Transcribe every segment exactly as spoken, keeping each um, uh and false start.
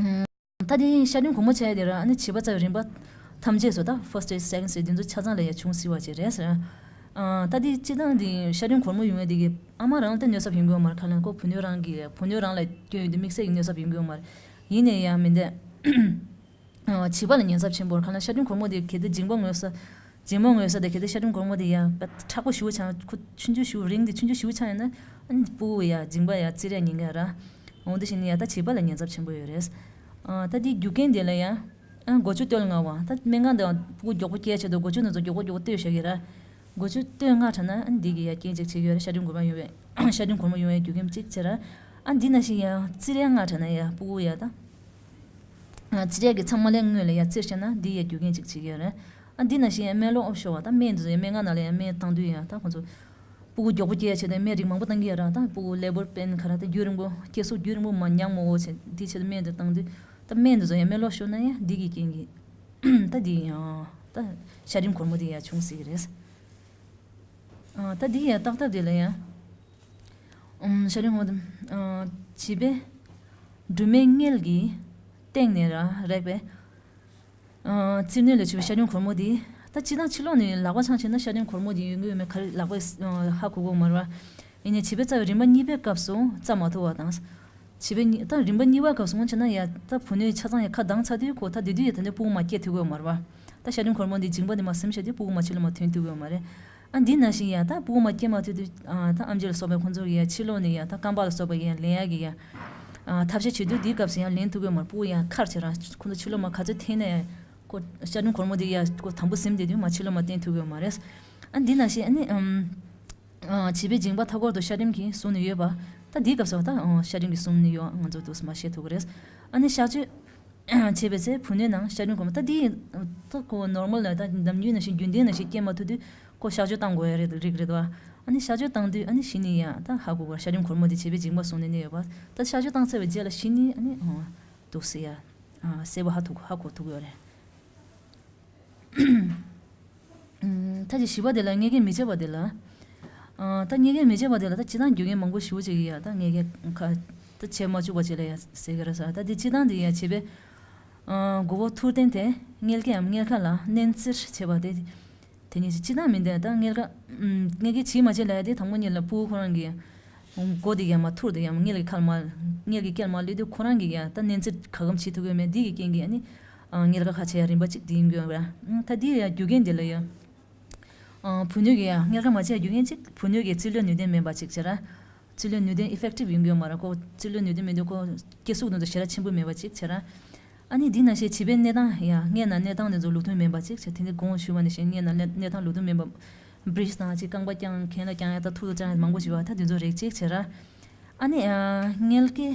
ད་དེ་ཤ་དྲིམ་གོར་མོ་ཆགས་ཡ་དེ་ར་ཨ་ནི་བྱིས་པ་རྩ་བའི་རིམ་པ་ཐམས་ཅད་སོ་ད་first stage, second stage དེ་ཚོ་ཆ་ཚང་ལ་ཡ་བྱུང་སྲིད་པ་ཅིག་རེད་ཟེར། ཨ་ད་དེ་སྤྱིར་བཏང་དེ་ཤ་དྲིམ་གོར་མོ་ཡོང་ཡ་དེ་གི་ཨ་མ་རང་ལ་ད་གནོད་ཚབས་ཡོང་གི་ཡོད་མ་རེད། ཁ་ལན་ཁོ་བུ་སྣོད་རང་གི་བུ་སྣོད་རང་ལ་སྐྱོན་ཡོད་དུས་དམིགས་བསལ་གྱི་གནོད་ཚབས་ཡོང་གི་ཡོད་མ་རེད། ཡིན་ནའི་ཡ་མི་འདས། ཨ་བྱིས་པ་ལ་ཉེན་ཚབས་ཆེན་པོ་རེད། ཁ་ན་ཤ་དྲིམ་གོར་མོ་དེ་གལ་ཏེ་མཇིང་པ་ངོས་ས། མཇིང་པ་ངོས་ས་དེ་གལ་ཏེ་ཤ་དྲིམ་གོར་མོ་དེ་ཡ་མཁྲེགས་པོ་ཞེ་པོ་ཆགས། ཁོ་ཆུང་ཆུང་ཞེ་པོ་རིང་དེ་ཆུང་ཆུང་ཞེ་པོ་ཆགས་ཡིན་ན་ཨ་ནི་སྤུ་གུ་ཡ་མཇིང་པ་ཡ་བཙིར་ཡ་ཉེན་ཁ་ར། འོ་འདི་བཞིན་ཡ་ད་བྱིས་པ་ལ་ཉེན་ཚབས་ཆེན་པོ་ཡོད་རེད། ཨ་ད་དེའི་རྒྱུ་རྐྱེན་དེ་ལ་ཡ། ཨ་མགོ་ཆུ་བཏོལ་སྔ་བ་ད་སྨན་ཁང་དུ་སྤུ་གུ་མགྱོགས་པོ་སྐྱེ་ཆེད་དུ་མགོ་ཆུ་ནང་ཚོ་མགྱོགས་པོ་མགྱོགས་པོ་བཏོལ་བཞག་གི་ར། མགོ་ཆུ་བཏོལ་སྔ་དྲགས་ན་ཨ་ནི་འདི་གི་ཡ་རྐྱེན་ཅིག་བྱེད་ཀྱི་ཡོད་རེད། ཤ་དྲིམ་གོར་མོ་ཡོང་བའི་ཤ་དྲིམ་གོར་མོ་ཡོང་བའི་རྒྱུ་རྐྱེན་གཅིག་བྱེད་ར། ཨ་འདི་ནང་བཞིན་ཡ་བཙིར་ཡ་སྔ་དྲགས་ན་ཡ་སྤུ་གུ་ཡ་ད། ཨ་བཙིར་ཡ་གི་ཚང་མ་ལས་སྔོན་ལ་ཡ་བཙིར་བྱས་ན་འདི་ཡ་རྒྱུ་རྐྱེན་ཅིག་བྱེད་ཀྱི་ཡོད་རེད། ཨ་འདི་ནང་བཞིན་ཡ་སྨན་སློག་ཨོབ་ཤོར་བ་ད་སྨན་འདི་ཚོ་ཡ་སྨན་ཁང་ནང་ལ་ཡ་སྨན་བཏང་དུས་ཡ་ད་ཁོང་ཚོ་སྤུ་གུ་མགྱོགས་པོ་སྐྱེ་ཡ་ཆེད་དུ་སྨན་རིགས་མང་པོ་བཏང་གི་ཡོད་ར། ད་སྤུ་གུ་ལེ་བོར་པེན་ག་ར་ད་རྒྱུན་རིང་པོ་སྐྱེ་ཟུག་རྒྱུན་རིང་པོ་མ་མྱངས་མ་འོ་བྱས་འདི་ཆེད་དུ་སྨན་འདི་བཏང་དུས་ད་སྨན་འདི་ཚོ་ཡ་སྨན་སློག་ཤོར་ན་ཡ་འདི་གི་རྐྱེན་གྱིས་ད་འདི་ཡ་ད་ཤ་དྲིམ་གོར་མོ་འདི་ཡ་བྱུང་སྲིད་ཀྱི་རེད། ཨ་ད་འདི་ཡ་བརྟག་ཐབས་དེ་ལ་ཡ། ཨུམ་ཤ་དྲིམ་གོར་མོ་དང་། ཨ་བྱིས་པའི་སྦྲུམ་མའི་མངལ་གྱི་སྟེང་ནས་ར་རེག་པའི་ཨ་བཙིར་གནོན་ལས་བྱུང་བའི་ཤ་དྲིམ་གོར་མོ་དེ་ད་སྤྱིར་བཏང་ཕྱི་ལོགས་ནས་ལག་པ་འཆང་བྱས་ན་ཤ་དྲིམ་གོར་མོ་དེ་ཡོང་གི་ཡོད་མེད་ག་རེ་ལག་པས་ཨ་ཧ་གོ་གི་ཡོད་མ་རེད་བ། ཡིན་ནའི་བྱིས་པའི་རྩ་བའི་རིམ་པ་གཉིས་པའི་སྐབས་སུ་བཙའ་མ་ཐུབ་པ་དང་། བྱིས་པའི་གཉིས་ད་རིམ་པ་གཉིས་པའི་སྐབས་སུ་སྔོན་ཆད་ན་ཡ་ད་བུ་སྣོད་ཆ་ཚང་ཡ་ཁ་གདངས་ཚར་དུས་ཁོ་ད་དེ་དུས་ཡ་ད་ནི་སྤུ་གུ་མ་སྐྱེ་ཐུབ་ཀྱི་ཡོད་མ་རེད་བ། ད་ཤ་དྲིམ་གོར་མོ་འདི་མཇིང་པ་འདི་མ་ཟིན་བྱས་དུས་སྤུ་གུ་མ་ཕྱི་ལོགས་མ་ཐོན་ཐུབ་ཀྱི་ཡོད་མ་རེད། ཨ་འདི་ནང་བཞིན་ཡ་ད་སྤུ་གུ་མ་སྐྱེས་མ་ཐུབ་དུས་ཨ་ད་ཨེམ་ཆི་ལ་སོགས་པའི་ཁོང་ཚོ་གི་ཡ་ཕྱི་ལོགས་ནས་ཡ་ད་རྐང་པ་ལ་སོགས་པ་ཡ་ལེན་ཡ་གི་ཡ་ཨ་ཐབས་ཤེས་བྱེད་དུས་འདིའི་སྐབས་སུ་ཡང་ལེན་ཐུབ་ཀྱི་ཡོད་མ་རེད། སྤུ་གུ་ཡ་ཁར་བྱེད་རང་ཁོང་ཚོ་ཕྱི་ལོགས་མ་ག་ཚོད་འཐེན་ན་ཡ་ཁོ་ཤ་དྲིམ་གོར་མོ་འདི་ཡ་ཁོ་དམ་པོ་ཟིན་བསྡད་དུས་མ་ཕྱི་ལོགས་མ་བཏོན་ཐུབ་ཀྱི་ཡོད་མ་རེད། ཨ་འདི་ནང་བཞིན་ཨ་ནི་ཨམ། ཨ་བྱིས་པའི་མཇིང་པ་མཐའ་སྐོར་དུ་ཤ་དྲིམ་གྱིས་བཟུང་ནས་ཡོད་པ། ད་འདིའི་སྐབས་སུ་ད་ཨ་ཤ་དྲིམ་གྱིས་བཟུང་ནས་ཡོད་ང་ཚོ་འདུག་སེ་མར་བཤད་ཐུབ་ཀྱི་རེད། ཨ་ནི་གཤག་བཅོས་བྱས་པའི་ཚེ་བུ་སྣོད་ནང་ཤ་དྲིམ་གོར་མོ་ད་འདི་ད་ཁོ་ནོར་མལ་ལ་ད་ནམ་རྒྱུན་ནང་བཞིན་རྒྱུན་ལྡན་ནང་བཞིན་སྐྱེ་མ་ཐུབ་དུས་ཁོ་གཤག་བཅོས་བཏང་དགོས་ཡ་རེད་རིགས་རེད་བ། ཨ་ནི་གཤག་བཅོས་བཏང་དུས་ཨ་ནི་གཞི་ནས་ཡ་ད་ཧ་གོ་གི་རེད། ཤ་དྲིམ་གོར་མོ་དེ་བྱིས་པའི་མཇིང་པ་བཟུང་ནས་གནས་ཡོད་པ། ད་གཤག་བཅོས་བཏང་ཚར་བའི་རྗེས་ལ་གཞི་ནས་ཨ་ནི་ཨ་འདུག་སེ་ཡ་ཨ་གསལ་པོ་ཧ་ཐུག་ཧ་གོ་ཐུབ་ཀྱི་ཡོད་རེད། ད་ཅི་བཞི་པ་དེ་ལ་མངལ་སྐེམ་མི་བྱེད་པ་དེ་ལ། ཨ་ད་མངལ་སྐེམ་མི་བྱེད་པ་དེ་ལ་ད་སྤྱིར་བཏང་རྒྱུ་རྐྱེན་མང་པོ་ཞེ་པོ་ཅིག་ཡོད་ཡ། ད་མངལ་སྐེམ་ཁ་ད་བྱེད་མ་བཅུག་པ་ཅིག་ལ་ཡ་ཟེར་གི་རེད་ཟེར། ད་དེ་སྤྱིར་བཏང་དེ་ཡ་བྱེད་པའི་ཨ་མགོ་བོ་ཐུར་བསྟན་ཏེ་མངལ་སྐེ་འམ་མངལ་ཁ་ལ་མནན་བཙིར་བྱེད་པ་དེ། དེ་ནི་སྤྱིར་བཏང་མི་འདུག་ད་མངལ་ཁ་ཨམ་མངལ་སྐེ་བྱེད་མ་བྱེད་ལ་ཡ་དེ་དང་པོ་ཉིད་ལ་སྤུ་གུ་ཁོ་རང་གི་མགོ་དེ་ཡ་མ་ཐུར་དེ་ཡ་མ་མངལ་གྱི་ཁ་ལ་མ་མངལ་གྱི་སྐེ་ལ་མ་སླེབས་དུས་ཁོ་རང་གི་ཡ་ད་མནན་བཙིར་ག་གམ་བྱེད་ཐུབ་ཀྱི་མེད། འདི་གི་རྐྱེན་གྱིས་ཨ་ནི་ཨ་མངལ་ཁ་ཁ་ཕྱེ་ཡ་རིམ་པ་གཅིག་དེ་ཡིན་དགོས་ར། ཨ་ད་འདི་ཡ་རྒྱུ་རྐྱེན་དེ་ལ་ཡ། ཨ་བུ་སྣོད་ཀྱི་ཡ་མངལ་ཁ་མ་ཕྱེ་ཡ་རྒྱུ་རྐྱེན་གཅིག་བུ་སྣོད་ཀྱི་རྩིས་ལོས་ནུས་ལྡན་མིན་པ་གཅིག་བྱས་ར། རྩིས་ལོས་ནུས་ལྡན་ཨི་ཕེག་ཊིབ་ཡིན་དགོས་མ་ར། ཁོ་རྩིས་ལོས་ནུས་ལྡན་མིན་དུས་ཁོ་སྐྱེ་ཟུག་དེ་ཚོ་ཞེ་དྲག་ཆེན་པོ་མེད་པ་གཅིག་བྱས་ར། ཨ་ནི་འདི་ནང་བཞིན་བྱིས་པའི་གནས་སྟངས་ཡ་མངལ་ནང་གནས་སྟངས་དེ་ཚོ་ལུགས་མཐུན་མིན་པ་གཅིག་བྱས། དེ་ནི་གོང་ཞུས་པ་ནང་བཞིན་མངལ་ནང་གནས་གནས་སྟངས་ལུགས་མཐུན་མིན་པ། བྷི་རིཇ་དང་ཅིག་རྐང་པ་བརྐྱངས་གྱེན་ལ་བརྐྱངས་ཡ་ད་ཐུར་དུ་བརྐྱངས་ཡ་མང་པོ་ཞིག་ཡོད་པ་ད་དེ་ཚོ་རིགས་གཅིག་བྱས་ར། ཨ་ནི་ཨ་མངལ་སྐེ་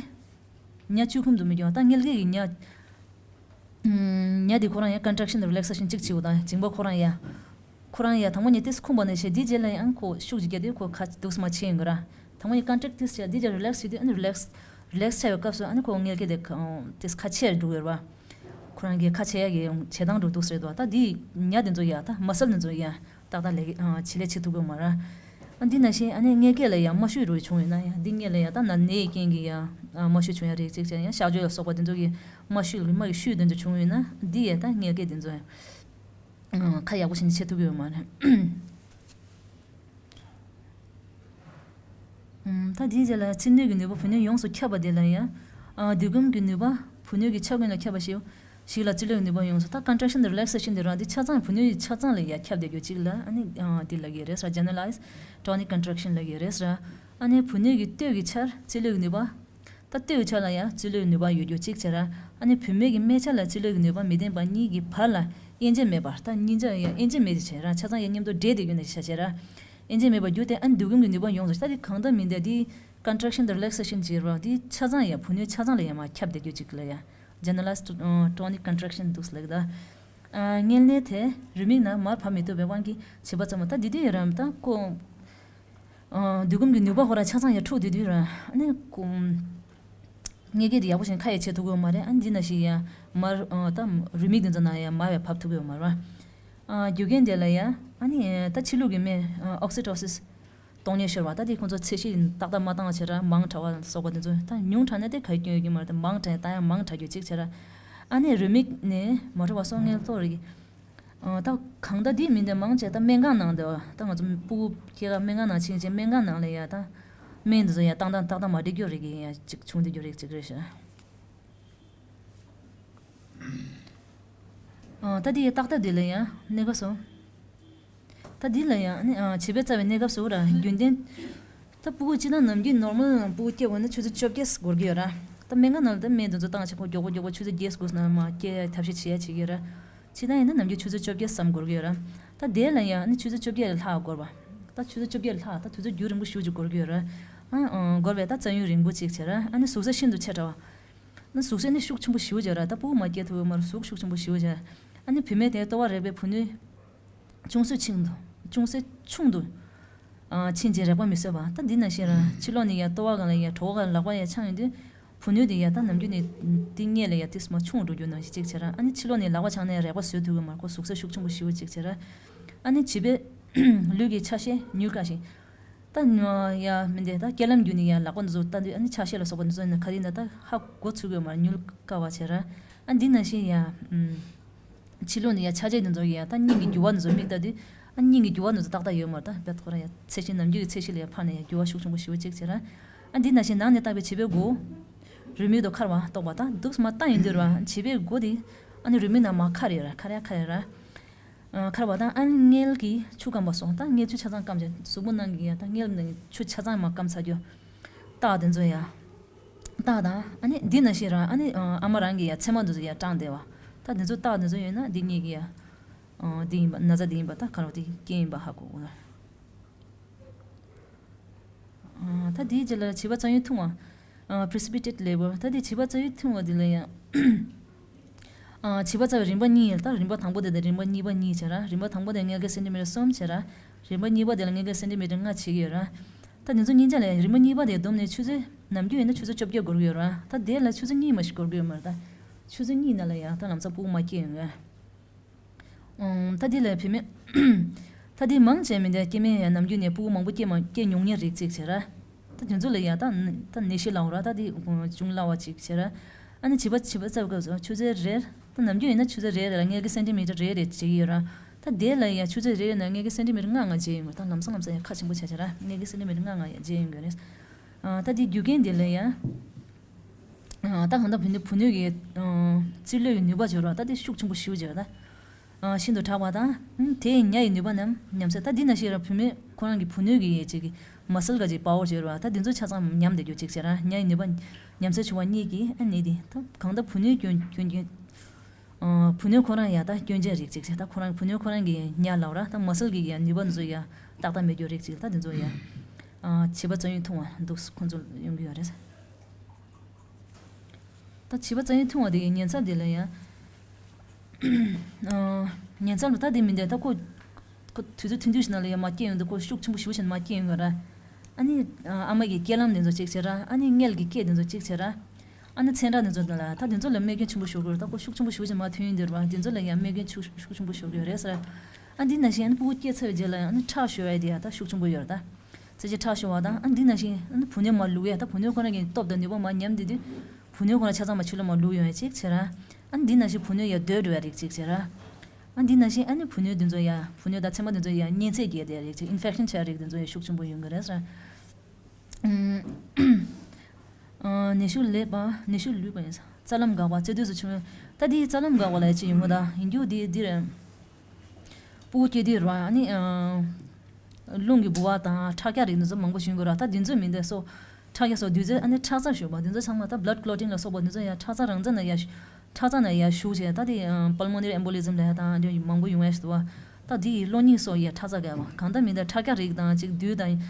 ཉ་བཅུ་ཁུམ་དུ་མི་འགྱུར་བ་ད་མངལ་སྐེ་གི་ཉ། ཉ་དེ་ཁོ་རང་ཡང་ཀོན་ཊེག་ཤན་དང་རི་ལེག་སེ་ཤན་གཅིག་བྱེད་དགོས་དང་མཇིང་པ་ཁོ་རང་ཡ། ཁོ་རང་ཡ་དང་པོ་ཉིད་ཏིས་ཁུངས་པ་ནས་བྱས་འདི་རྗེས་ལ་ཡང་ཁོ་ཤུགས་ཀྱིས་རྒྱག་དུས་ཁོ་ཁ་འདུག་སེ་མར་ཕྱིན་ཡོང་གི་ར། དང་པོ་ཉིད་ཀོན་ཊེག་ཏིས་བྱས་འདི་རྗེས་རི་ལེག་སེ་བྱེད་དུས་ཨ་ནི་རི་ལེག་སེ་རི་ལེག་སེ་ཆགས་པའི་སྐབས་སུ་ཨ་ནི་ཁོ་མངལ་སྐེ་དེ་ཏིས་ཁ་ཕྱེ་འགྲོ་གི་རེད་བ། ཁོ་རང་གི་ཁ་ཕྱེ་ཡ་གི་བྱེད་སྟངས་འགྲོ་འདུག་སེ་རེད་བ། ད་འདི་ཉ་དེ་ཚོ་ཡ་ད་མ་སལ་དེ་ཚོ་ཡ། ཏག་ཏག་ལས་ཀ་ཨ་བྱེད་ལས་བྱེད་ཐུབ་ཀྱི་ཡོད་མ་རེད། ཨ་འདི་ནང་བཞིན་ཨ་ནི་མངལ་སྐེ་ལ་ཡང་རྨ་ཤུལ་རུ་བྱུང་ཡོད་ན་ཡང་འདི་མངལ་ལ་ཡང་ད་ན་ནད་ཡི་རྐྱེན་གྱིས་ཡང་ཨ་རྨ་ཤུལ་བྱུང་ཡ་རེད་ཅེས་བྱས་ཡང་གཤག་བཅོས་ལ་སོགས་པ་དེ་ཚོ་གི་རྨ་ཤུལ་རྨ་ཡི་ཤུལ་དེ་ཚོ་བྱུང་ཡོད་ན་འདི་ཡང་ད་མངལ་སྐེ་དེ་ཚོ་ཡང་ཨ་ཁ་ཡག་པོ་བྱས་ནས་བྱེད་ཐུབ་ཀྱི་ཡོད་མ་རེད། ཨུམ། ད་དེའི་རྗེས་ལ་རྩིས་གནོན་གྱི་ནུས་པ་བུ་སྣོད་ཡོངས་སུ་ཁྱབ་པ་དེ་ལ་ཡང་། ཨ་འདུས་སྐོམ་གྱི་ནུས་པ་བུ་སྣོད་ཀྱི་ཆ་ཀུན་ལ་ཁྱབ་པ་ཞིག་ཞིག་ལ་རྩིས་གནོན་གྱི་ནུས་པ་ཡོངས་སུ། ད་ཀོན་ཊེག་ཤན་དང་རི་ལེག་སེ་ཤན་དེ་རང་དེ་ཆ་ཚང་བུ་སྣོད་ཀྱི་ཆ་ཚང་ལ་ཡང་ཁྱབ་བསྡད་རྒྱུ་གཅིག་ལ་ཨ་ནི་ཨ་འདི་ལབ་ཀྱི་རེད་ཟེར། ཇེ་ནེ་ར་ལའི་ཛི་ཊོ་ནིག་ཀོན་ཊེག་ཤན་ལབ་ཀྱི་རེད་ཟེར། ཨ་ནི་བུ་སྣོད་ཀྱི་སྟོད་ཀྱི་ཆར་རྩིས་གནོན་གྱི་ནུས་པ། ད་ལྟོས་ཀྱི་ཆ་ལ་ཡང་རྩིས་གནོན་ནུས་པ་ཡོད་རྒྱུ་གཅིག་བྱས་ར། ཨ་ནི་བུད་མེད་ཀྱི་སྨད་ཆ་ལ་རྩིས་གནོན་གྱི་ནུས་པ་མི་ལྡན་པ་གཉིས་ཀྱི་བར་ལ་དབྱེ་འབྱེད་མེད་པར་ད་གཉིས་ཆ་ཡང་དབྱེ་འབྱེད་མེད་དེ་བྱས་ར། ཆ་ཚང་ཡང་མཉམ་དུ་འདྲེས་ཏེ་ཡོད་ནས་བྱ་བྱས་ར། དབྱེ་འབྱེད་མེད་པར་གྱུར་ཏེ་ཨ་ནི་འདུས་སྐོམ་གྱི་ནུས་པ་ཡོངས་སུ་ད་དེ་གང་ལྟར་མི་འདྲ་དེ་ཀོན་ཊེག་ཤན་དང་རི་ལེག་སེ་ཤན་བྱས་ར་དེ་ཆ་ཚང་ཡང་བུ་སྣོད་ཆ་ཚང་ལ་ཡང་མར་ཁྱབ་བསྡད་རྒྱུ་གཅིག་ལ་ཡང་ཇེ་ནེ་ར་ལའི་ཛི་ཊོ་ནིག་ཀོན་ཊེག་ཤན་འདུག་ལབ་ཀྱི་ད། ཨ་མངལ་ནད་དེ་རེའུ་མིག་ནང་མར་བབས་མི་ཐུབ་པའི་དབང་གིས་བྱིས་པ་ཚང་མ་ད་དེ་དུས་ཡང་ར་ད་ཁོ། ཨ་འདུས་སྐོམ་གྱི་ནུས་པ་ཁོ་རང་ཆ་ཚང་ཡང་འཁྲུགས་དེ་དུས་ར། ཨ་ནི་ཁོ་མངལ་སྐེ་དེ་ཡག་པོ་ཞིག་ཁ་ཡང་བྱེད་ཐུབ་ཀྱི་ཡོད་མ་རེད། ཨ་ནི་འདི་ནང་བཞིན་ཡང་མར་ཨ་ད་རེའུ་མིག་དེ་ཚོ་ནང་ཡང་མར་ཡང་བབས་ཐུབ་ཀྱི་ཡོད་མ་རེད། ཨ་རྒྱུ་རྐྱེན་དེ་ལ་ཡང་ཨ་ནི་ད་ཕྱི་ལུགས་ཀྱི་སྨན་ཨ་ཨོག་སི་ཊོ་སིན་ གཏོང་ཉེན་ཤོར་བ། ད་དེ་ཁོང་ཚོ་ཚད་གཞི་ཏག་ཏག་མ་བཏང་བ་བྱས་ར་མང་དྲགས་པ་སོགས་པ་དེ་ཚོ། ད་ཉུང་དྲགས་ན་དེ་ག་ཡི་སྐྱོན་ཡོད་ཀྱི་མ་རེད། ད་མང་དྲགས་ཡང་ད་ཡང་མང་དྲགས་རྒྱུ་གཅིག་བྱས་ར། ཨ་ནི་རུས་མིག་ནས་མ་འགྲོ་བ་སོགས་ངན་ཏོག་རེད་ཀྱི། ཨ། ད་གང་ལྟར་དེ་མིན་ཏེ་མང་ཆེ་ད་སྨན་ཁང་ནང་དེ་བ། ད་ང་ཚོ་སྤུ་གུ་སྐྱེ་སྐབས་སྨན་ཁང་ནང་ཕྱིན་ཅིང་སྨན་ཁང་ནང་ལ་ཡ་ད་སྨན་འདི་ཚོ་ཡ་བཏང་སྟངས་ཏག་ཏག་མ་འགྲིག་རྒྱུ་རེད་ཀྱི། ཡ་གཅིག་བྱུང་བསྡད་རྒྱུ་རེད་གཅིག་རེད་ཤག་ཨ། ད་དེ་ཏག་ཏག་དེ་ལ་ཡང་གནས་སྐབས་སུ། ད་དེ་ལ་ཡང་ནི། ཨ། བྱིས་པའི་རྩ་བའི་གནས་སྐབས་སུ་ར་རྒྱུན་ལྡན། ད་སྤུ་གུ་སྤྱིར་བཏང་ནམ་རྒྱུན་ནོར་མལ་ནང་སྤུ་གུ་སྐྱེ་དགོས་ན་ཆུ་ཚོད་བཅོ་བརྒྱད་འགོར་གྱི་ཡོད་ར། ད་སྨན་ཁང་ནང་ལ་ད་སྨན་དེ་ཚོ་བཏང་བྱས་ཁོ་མགྱོགས་པོ་མགྱོགས་པོ་ཆུ་ཚོད་བརྒྱད་དགུ་ནང་མ་སྐྱེ་ཡ་ཐབས་ཤེས་བྱེད་ཡ་བྱེད་ཀྱི་ཡོད་ར། སྤྱིར་བཏང་ཡིན་ན་ནམ་རྒྱུན་ཆུ་ཚོད་བཅོ་བརྒྱད་ཙམ་འགོར་གྱི་ཡོད་ར། ད་དེ་ལ་ཡང་ནི་ཆུ་ཚོད་བཅོ་བརྒྱད་ལས་ལྷག་འགོར་བ། ད་ཆུ་ཚོད་བཅོ་བརྒྱད་ལས་ལྷག་ད་དུས་ཚོད་རྒྱུན་རིང་པོ་ཞེ་པོ་ཅིག་འགོར་གྱི་ཡོད་ར། ཨ། ཨ། འགོར་བས་ད་རྩ་ཡུན་རིང་པོ་ཅིག་བྱས་ར། ཨ་ནི་ཟུག་གཟེར་ཤིན་ཏུ་ཆེ་དྲགས་པ། ཨ་ནི་ཟུག་གཟེར་ནི་ཤུགས་ཆེན་པོ་ཞེ་པོ་བྱས་ར། ད་སྤུ་གུ་མ་སྐྱེ་ཐུབ་ཡོད་མ་རེད། ཟུག་ཤུགས་ཆེན་པོ་ཞེ་པོ་བྱས། ཨ་ནི་བུད་མེད་དེ་ལྟོ་བ་རེག་པའི་བུ་སྣོད་ཅུང་ཟད་ཆུང་དུ། ཅུང་ཟད་ཆུང་དུ། ཨ། ཕྱིན་རྗེས་རེག་པ་མི་བཟོད་པ། ད་འདི་ནང་བཞིན་ར་ཕྱི་ལོགས་ནས་ཡ་ལྟོ་བ་སྒང་ལ་ཡ་གྲོད་ཁོག་སྒང་ལག་པ་ཡ་འཆང་ཡོང་དུས། བུ་སྣོད་དེ་ཡ་ད་ནམ་རྒྱུན་ནས་འདི་སྔས་ལས་ཡ་ཏིས་མ་ཆུང་འགྲོ་རྒྱུ་ནང་བཞིན་ཅིག་བྱས་ར། ཨ་ནི་ཕྱི་ལོགས་ནས་ལག་པ་འཆང་ནས་རེག་པ་བཟོད་ཐུབ་ཀྱི་མ་རེད། ཁོ་ཟུག་གཟེར་ཤུགས་ཆེན་པོ་ཞེ་པོ་ཅིག་བྱས་ར། ཨ་ནི་བྱིས་པའི་ལུས་ཀྱི་ཆ་ཤས་མྱུར་དཀའ་ཞིང་། ད་ཡ་མི་འདི་ད་རྐྱེན་ལམ་བརྒྱུད་ནས་ཡ་ལག་པ་འདི་ཚོ་ལྟ་དུས། ཨ་ནི་ཆ་ཤས་ལ་སོགས་པ་འདི་ཚོ་ནི་ག་རེ་ཡིན་ན་ད་ཧ་གོ་ཚུགས་ཀྱི་མ་རེད། མྱུར་དཀའ་བ་བྱས་ར། ཨ་འདི་ནང་བཞིན་ཡ། ཨུམ། ཕྱི་ལོགས་ནས་ཡ་ཆ་ཤས་འདི་ཚོ་ཡ་ད་སྙིང་གི་རྒྱུ་བ་འདི་ཚོ་མིག་ལྟ་དུས། ཨ་སྙིང་གི་རྒྱུ་བ་འདི་ཚོ་ཏག་ཏག་ཡོད་མ་རེད། ད་རྦད་ཁོ་རང་ཡ་ཚད་གཞི་ནམ་རྒྱུན་གྱི་ཚད་གཞི་ལས་ཕར་ནས་ཡ་རྒྱུ་བ་ཤུགས་ཆེན་པོ་ཞེ་པོ་ཅིག་བྱས་ར། ཨ་འདི་ནང་བཞིན་ནང་ནས་བཏགས་པའི་བྱིས་པའི་མགོ། རུས་མིག་དང་འཁར་བ་གཏོགས་པ། ད་འདུག་སེ་མར་བཏགས་ཡོང་དུས་ར་བྱིས་པའི་མགོ་དེ། ཨ་ནི་རུས་མིག་ནང་མར་འཁར་ཡོད་ར། འཁར་ཡ་འཁར་ཡ་ར། ཨ། འཁར་བ་དང་། ཨ་ནི་མངལ་གྱི་ཆུ་སྐམ་པ་སོགས། ད་མངལ་ཆུ་ཆ་ཚང་སྐམ་བྱས། གཟུགས་པོ་ནང་གི་ཡ་ད་མངལ་ནང་གི་ཆུ་ཆ་ཚང་མར་སྐམ་ཚར་རྒྱུ། རྟགས་དེ་ཚོ་ཡ། རྟགས་དང་། ཨ་ནི་འདི་ནང་བཞིན་རང་། ཨ་ནི་ཨ་མ་རང་གི་ཡ་མཚན་མ་འདི་ཚོ་ཡ་སྐྲངས་བསྡད་པ། ད་འདི་ཚོ་རྟགས་འདི་ཚོ་ཡོད་ན་འདི་གཉིས་ཀྱི་ཡ། ཨ། འདི་ཡིན་པ། ན་ཚ་འདི་ཡིན་པ། ད་ག་རེ་འདི་རྐྱེན་ཡིན་པ་ཧ་གོ་དགོས། ཨ། ད་དེའི་རྗེས་ལ་བྱིས་པ་རྩ་ཡུན་ཐུང་བ། ཨ། Precipitate Labour། ད་དེ་བྱིས་པ་རྩ་ཡུན་ཐུང་བ་དེ་ལ་ཡང་། ཨ། བྱིས་པ་རྩ་བའི་རིམ་པ་གཉིས་ཡོད། ད་རིམ་པ་དང་པོ་དེ་དང་རིམ་པ་གཉིས་པ་གཉིས་བྱས་ར། རིམ་པ་དང་པོ་དེ་མངལ་སྐེ་སེན་ཊི་མི་ཊར་གསུམ་བྱས་ར། རིམ་པ་གཉིས་པ་དེ་ལ་མངལ་སྐེ་སེན་ཊི་མི་ཊར་ལྔ་བྱེད་ཀྱི་ཡོད་ར། ད་དེ་ཚོ་གཉིས་ཆ་ལ་ཡང་རིམ་པ་གཉིས་པ་དེ་བསྡོམས་ནས་ཆུ་ཚོད། ནམ་རྒྱུན་ཡིན་ན་ཆུ་ཚོད་བཅོ་བརྒྱད་འགོར་གྱི་ཡོད་ར། ད་དེ་ལ་ཆུ་ཚོད་གཉིས་མ་ཞིག་འགོར་གྱི་ཡོད་མ་རེད། ད་ཆུ་ཚོད་གཉིས་ནང་ལ་ཡང་ད་ལམ་སང་སྤུ་གུ་མ་སྐྱེས་ཡོང་གི། ཨང་། ད་འདི་ལ་བུད་མེད། ད་འདི་མང་ཆེ་མི་འདི་སྐྱེ་དམན་ཡང་ནམ་རྒྱུན་ནས་སྤུ་གུ་མང་པོ་སྐྱེ་མ་སྐྱེ་མྱོང་མཁན་རིགས་གཅིག་བྱས་ར། ད་དེ་ཚོ་ལ་ཡང་ད་ད་ནད་གཞི་ལབ་དགོས་ར། ད་འདི་འབྱུང་སླ་བ་གཅིག་བྱས་ར། ཨ་ནི་བྱིས་པ་བྱིས་པ་རྩ་བའི་སྐབས་སུ་ཆུ་ཚོད་རེར། ད་ནམ་རྒྱུན་ཡིན་ན་ཆུ་ཚོད་རེ་རེ་ལ་མངལ་གྱི་སེན་ཊི་མི་ཊར་རེ་རེ་བྱེད་ཀྱི་ཡོད་ར། ད་དེ་ལ་ཡང་ཆུ་ཚོད་རེ་རེ་ན་མངལ་གྱི་སེན་ཊི་མི་ཊར་ལྔ་ལྔ་བྱེད་ཡོང་གི། ད་ལམ་སང་ལམ་སང་ཡང་ཁ་ཆེན་པོ་བྱས་བྱས་ར། མངལ་གྱི་སེན་ཊི་མི་ཊར་ལྔ་ལྔ་ཡང་བྱེད་ཡོང་གི་རེད། ཨ། ད་འདི་རྒྱུ་རྐྱེན་དེ་ལ་ཡང་། ཨ། ད་གང་ལྟར་བུ་སྣོད་བུ་སྣོད་ཀྱི། ཨ། རྩིས་ལོས་ཀྱི་ནུས་པ་བྱོས་ར། ད་དེ་ཤུགས་ཆེན་པོ་ཞེ་པོ་བྱོས་ར། ད། ཨ། ཤིན་ཏུ་དྲག་པ་དང་། ཨ། དེ་ཡི་ཉ་ཡི་ནུས་པ་རྣམས་ཉམས་སད། ད་འདི་ནང་བཞིན་ར་བུད་མེད་ཁོ་རང་གི་བུ་སྣོད་ཀྱི་ཡས་ཅིག་གི་མ་སལ་ག་ཅིག་པ་ཝར་བྱོས་ར། ད་འདི་ཚོ་ཆ་ཚང་ཉམས་བསྡད་རྒྱུ་ཅིག་བྱས་ར། ཉ་ཡི་ནུས་པ་ཉམས་སད་བྱུང་བ་གཉིས་ཀྱིས། ཨ། ནད་འདི་ད་གང་ལྟར་བུ་སྣོད་སྐྱོན་སྐྱོན་སྐྱོན། ཨ། བུ་སྣོད་ཁོ་རང་ཡ་ད་སྐྱོན་ཅན་རིགས་ཅིག་བྱས། ད་ཁོ་རང་བུ་སྣོད་ཁོ་རང་གི་ཉ་ལབ་ར། ད་མ་སལ་གྱི་ཡ་ནུས་པ་འདི་ཚོ་ཡ་ཏག་ཏག་མེད་རྒྱུ་རིགས་ཅིག་ད་འདི་ཚོ་ཡ། ཨ། བྱིས་པ་རྩ་ཡུན་ཐུང་བ་འདུག་ཁོང་ཚོ་ཡོང་གི་ཡོད་རེད། ད་བྱིས་པ་རྩ་ཡུན་ཐུང་བ་དེ་གི་ཉེན་ཚབས་དེ་ལ་ཡང་། ཨ། ཉེན་ཚབས་ལ་ད་དེ་མི་འདུག་ད་ཁོ། ཁོ་དུས་ཚོད་ཐུང་ཐུང་ཞིག་ནང་ལ་ཡང་མ་སྐྱེས་ཡོང་དུས་ཁོ་ཤུགས་ཆེན་པོ་ཞེ་པོ་ཞིག་མ་སྐྱེས་ཡོང་གི་ར། ཨ་ནི། ཨ། ཨ་མ་གི་སྐྱེ་ལམ་དེ་ཚོ་གཅིག་བྱས་ར། ཨ་ནི་མངལ་གྱི་སྐེ་དེ་ཚོ་གཅིག་བྱས་ར། ཨ་ནི་ཚན་ཁྲག་དེ་ཚོ་དེ་ལ་ད་དེ་ཚོ་ལ་རྨས་སྐྱོན་ཆེན་པོ་ཞིག་འགྲོ་གི་རེད། ད་ཁོ་ཤུགས་ཆེན་པོ་ཞེ་པོ་ཞིག་མ་ཐོན་ཡོང་དུས་ར། དེ་ཚོ་ལ་ཡང་རྨས་སྐྱོན་ཤུགས་ཤུགས་ཆེན་པོ་ཞིག་ཡོད་རེད་ཟེར། ཨ་འདི་ནང་བཞིན་ཨ་ནི་སྤུ་གུ་སྐྱེས་ཚར་བའི་རྗེས་ལ་ཡང་ཨ་ནི་ཁྲག་ཤོར་བ་དེ་ཡང་ད་ཤུགས་ཆེན་པོ་ཡོད་རེད་ད། ཚད་གཞི་ཁྲག་ཤོར་བ་དང་། ཨ་འདི་ནང་བཞིན་ཨ་ནི་བུ་སྣོད་མར་ལུག་ཡ། ད་བུ་སྣོད་ཁོ་རང་གི་སྟོབས་དང་ནུས་པ་མར་ཉམས་བསྡད་དུས། བུ་སྣོད་ཁོ་རང་ཆ་ཚང་མ་ཕྱི་ལོགས་མར་ལུག་ཡོང་ཡ་གཅིག་བྱས་ར། ཨ་འདི་ནང་བཞིན་བུ་སྣོད་ཡ་སྡོད་འགྲོ་ཡ་རིགས་གཅིག་བྱས་ར། ཨ་འདི་ནང་བཞིན་ཨ་ནི་བུ་སྣོད་འདི་ཚོ་ཡ། བུ་སྣོད་དང་མཚན་མ་འདི་ཚོ་ཡ་གཉན་ཚད་རྒྱས་བསྡད་ཡ་རིགས་གཅིག་ཨིན་ཕེག་ཤན་ཆགས་ཡ་རིགས་འདི་ཚོ་ཡ་ཤུགས་ཆེན་པོ་ཡོང་གི་རེད་ཟེར། ཨ། ནད་ཤུགས་ལུས་པ། ནད་ཤུགས་ལུས་པ་ཡིན་ས། རྩ་ལམ་འགག་པ། ཚེ་དུས་སུ་བྱུང་བའི། ད་འདི་རྩ་ལམ་འགག་པ་ལ་ཡ་ཅི་ཡོང་གི། ད་ཡིན་རྒྱུ་འདི་འདི་རེད། སྤུ་གུ་སྐྱེ་དུས་ར། ཨ་ནི། ཨ། རླུང་གི་ལྦུ་བ་དང་ཁྲག་རྒྱ་རིགས་འདི་ཚོ་མང་པོ་བྱུང་གི་ར། ད་འདི་ཚོ་མི་འདི་སོ། ཁྲག་རྒྱ་སོགས་འདུས་ཚེ་ཨ་ནི་ཁྲག་རྩ་ཞུགས་པ་འདི་ཚོ་ཚང་མ་ད་blood clotting ལ་སོགས་པ་འདི་ཚོ་ཡ་ཁྲག་རྩ་རང་རྩ་ན་ཡ། ཁྲག་རྩ་ན་ཡ་ཞུགས་བྱས། ད་དེ་pulmonary embolism ལ་ཡ་དང་འདི་མང་པོ་ཡོང་ཡ་ཞིག་འདུག་བ། ད་དེ་ཡི་གློ་སྙིང་སོགས་ཡ་ཁྲག་རྩ་འགག་པ། གང་ལྟར་མི་འདི་ཁྲག་རྒྱ་རིགས་དང་གཅིག་འདུས་དང་།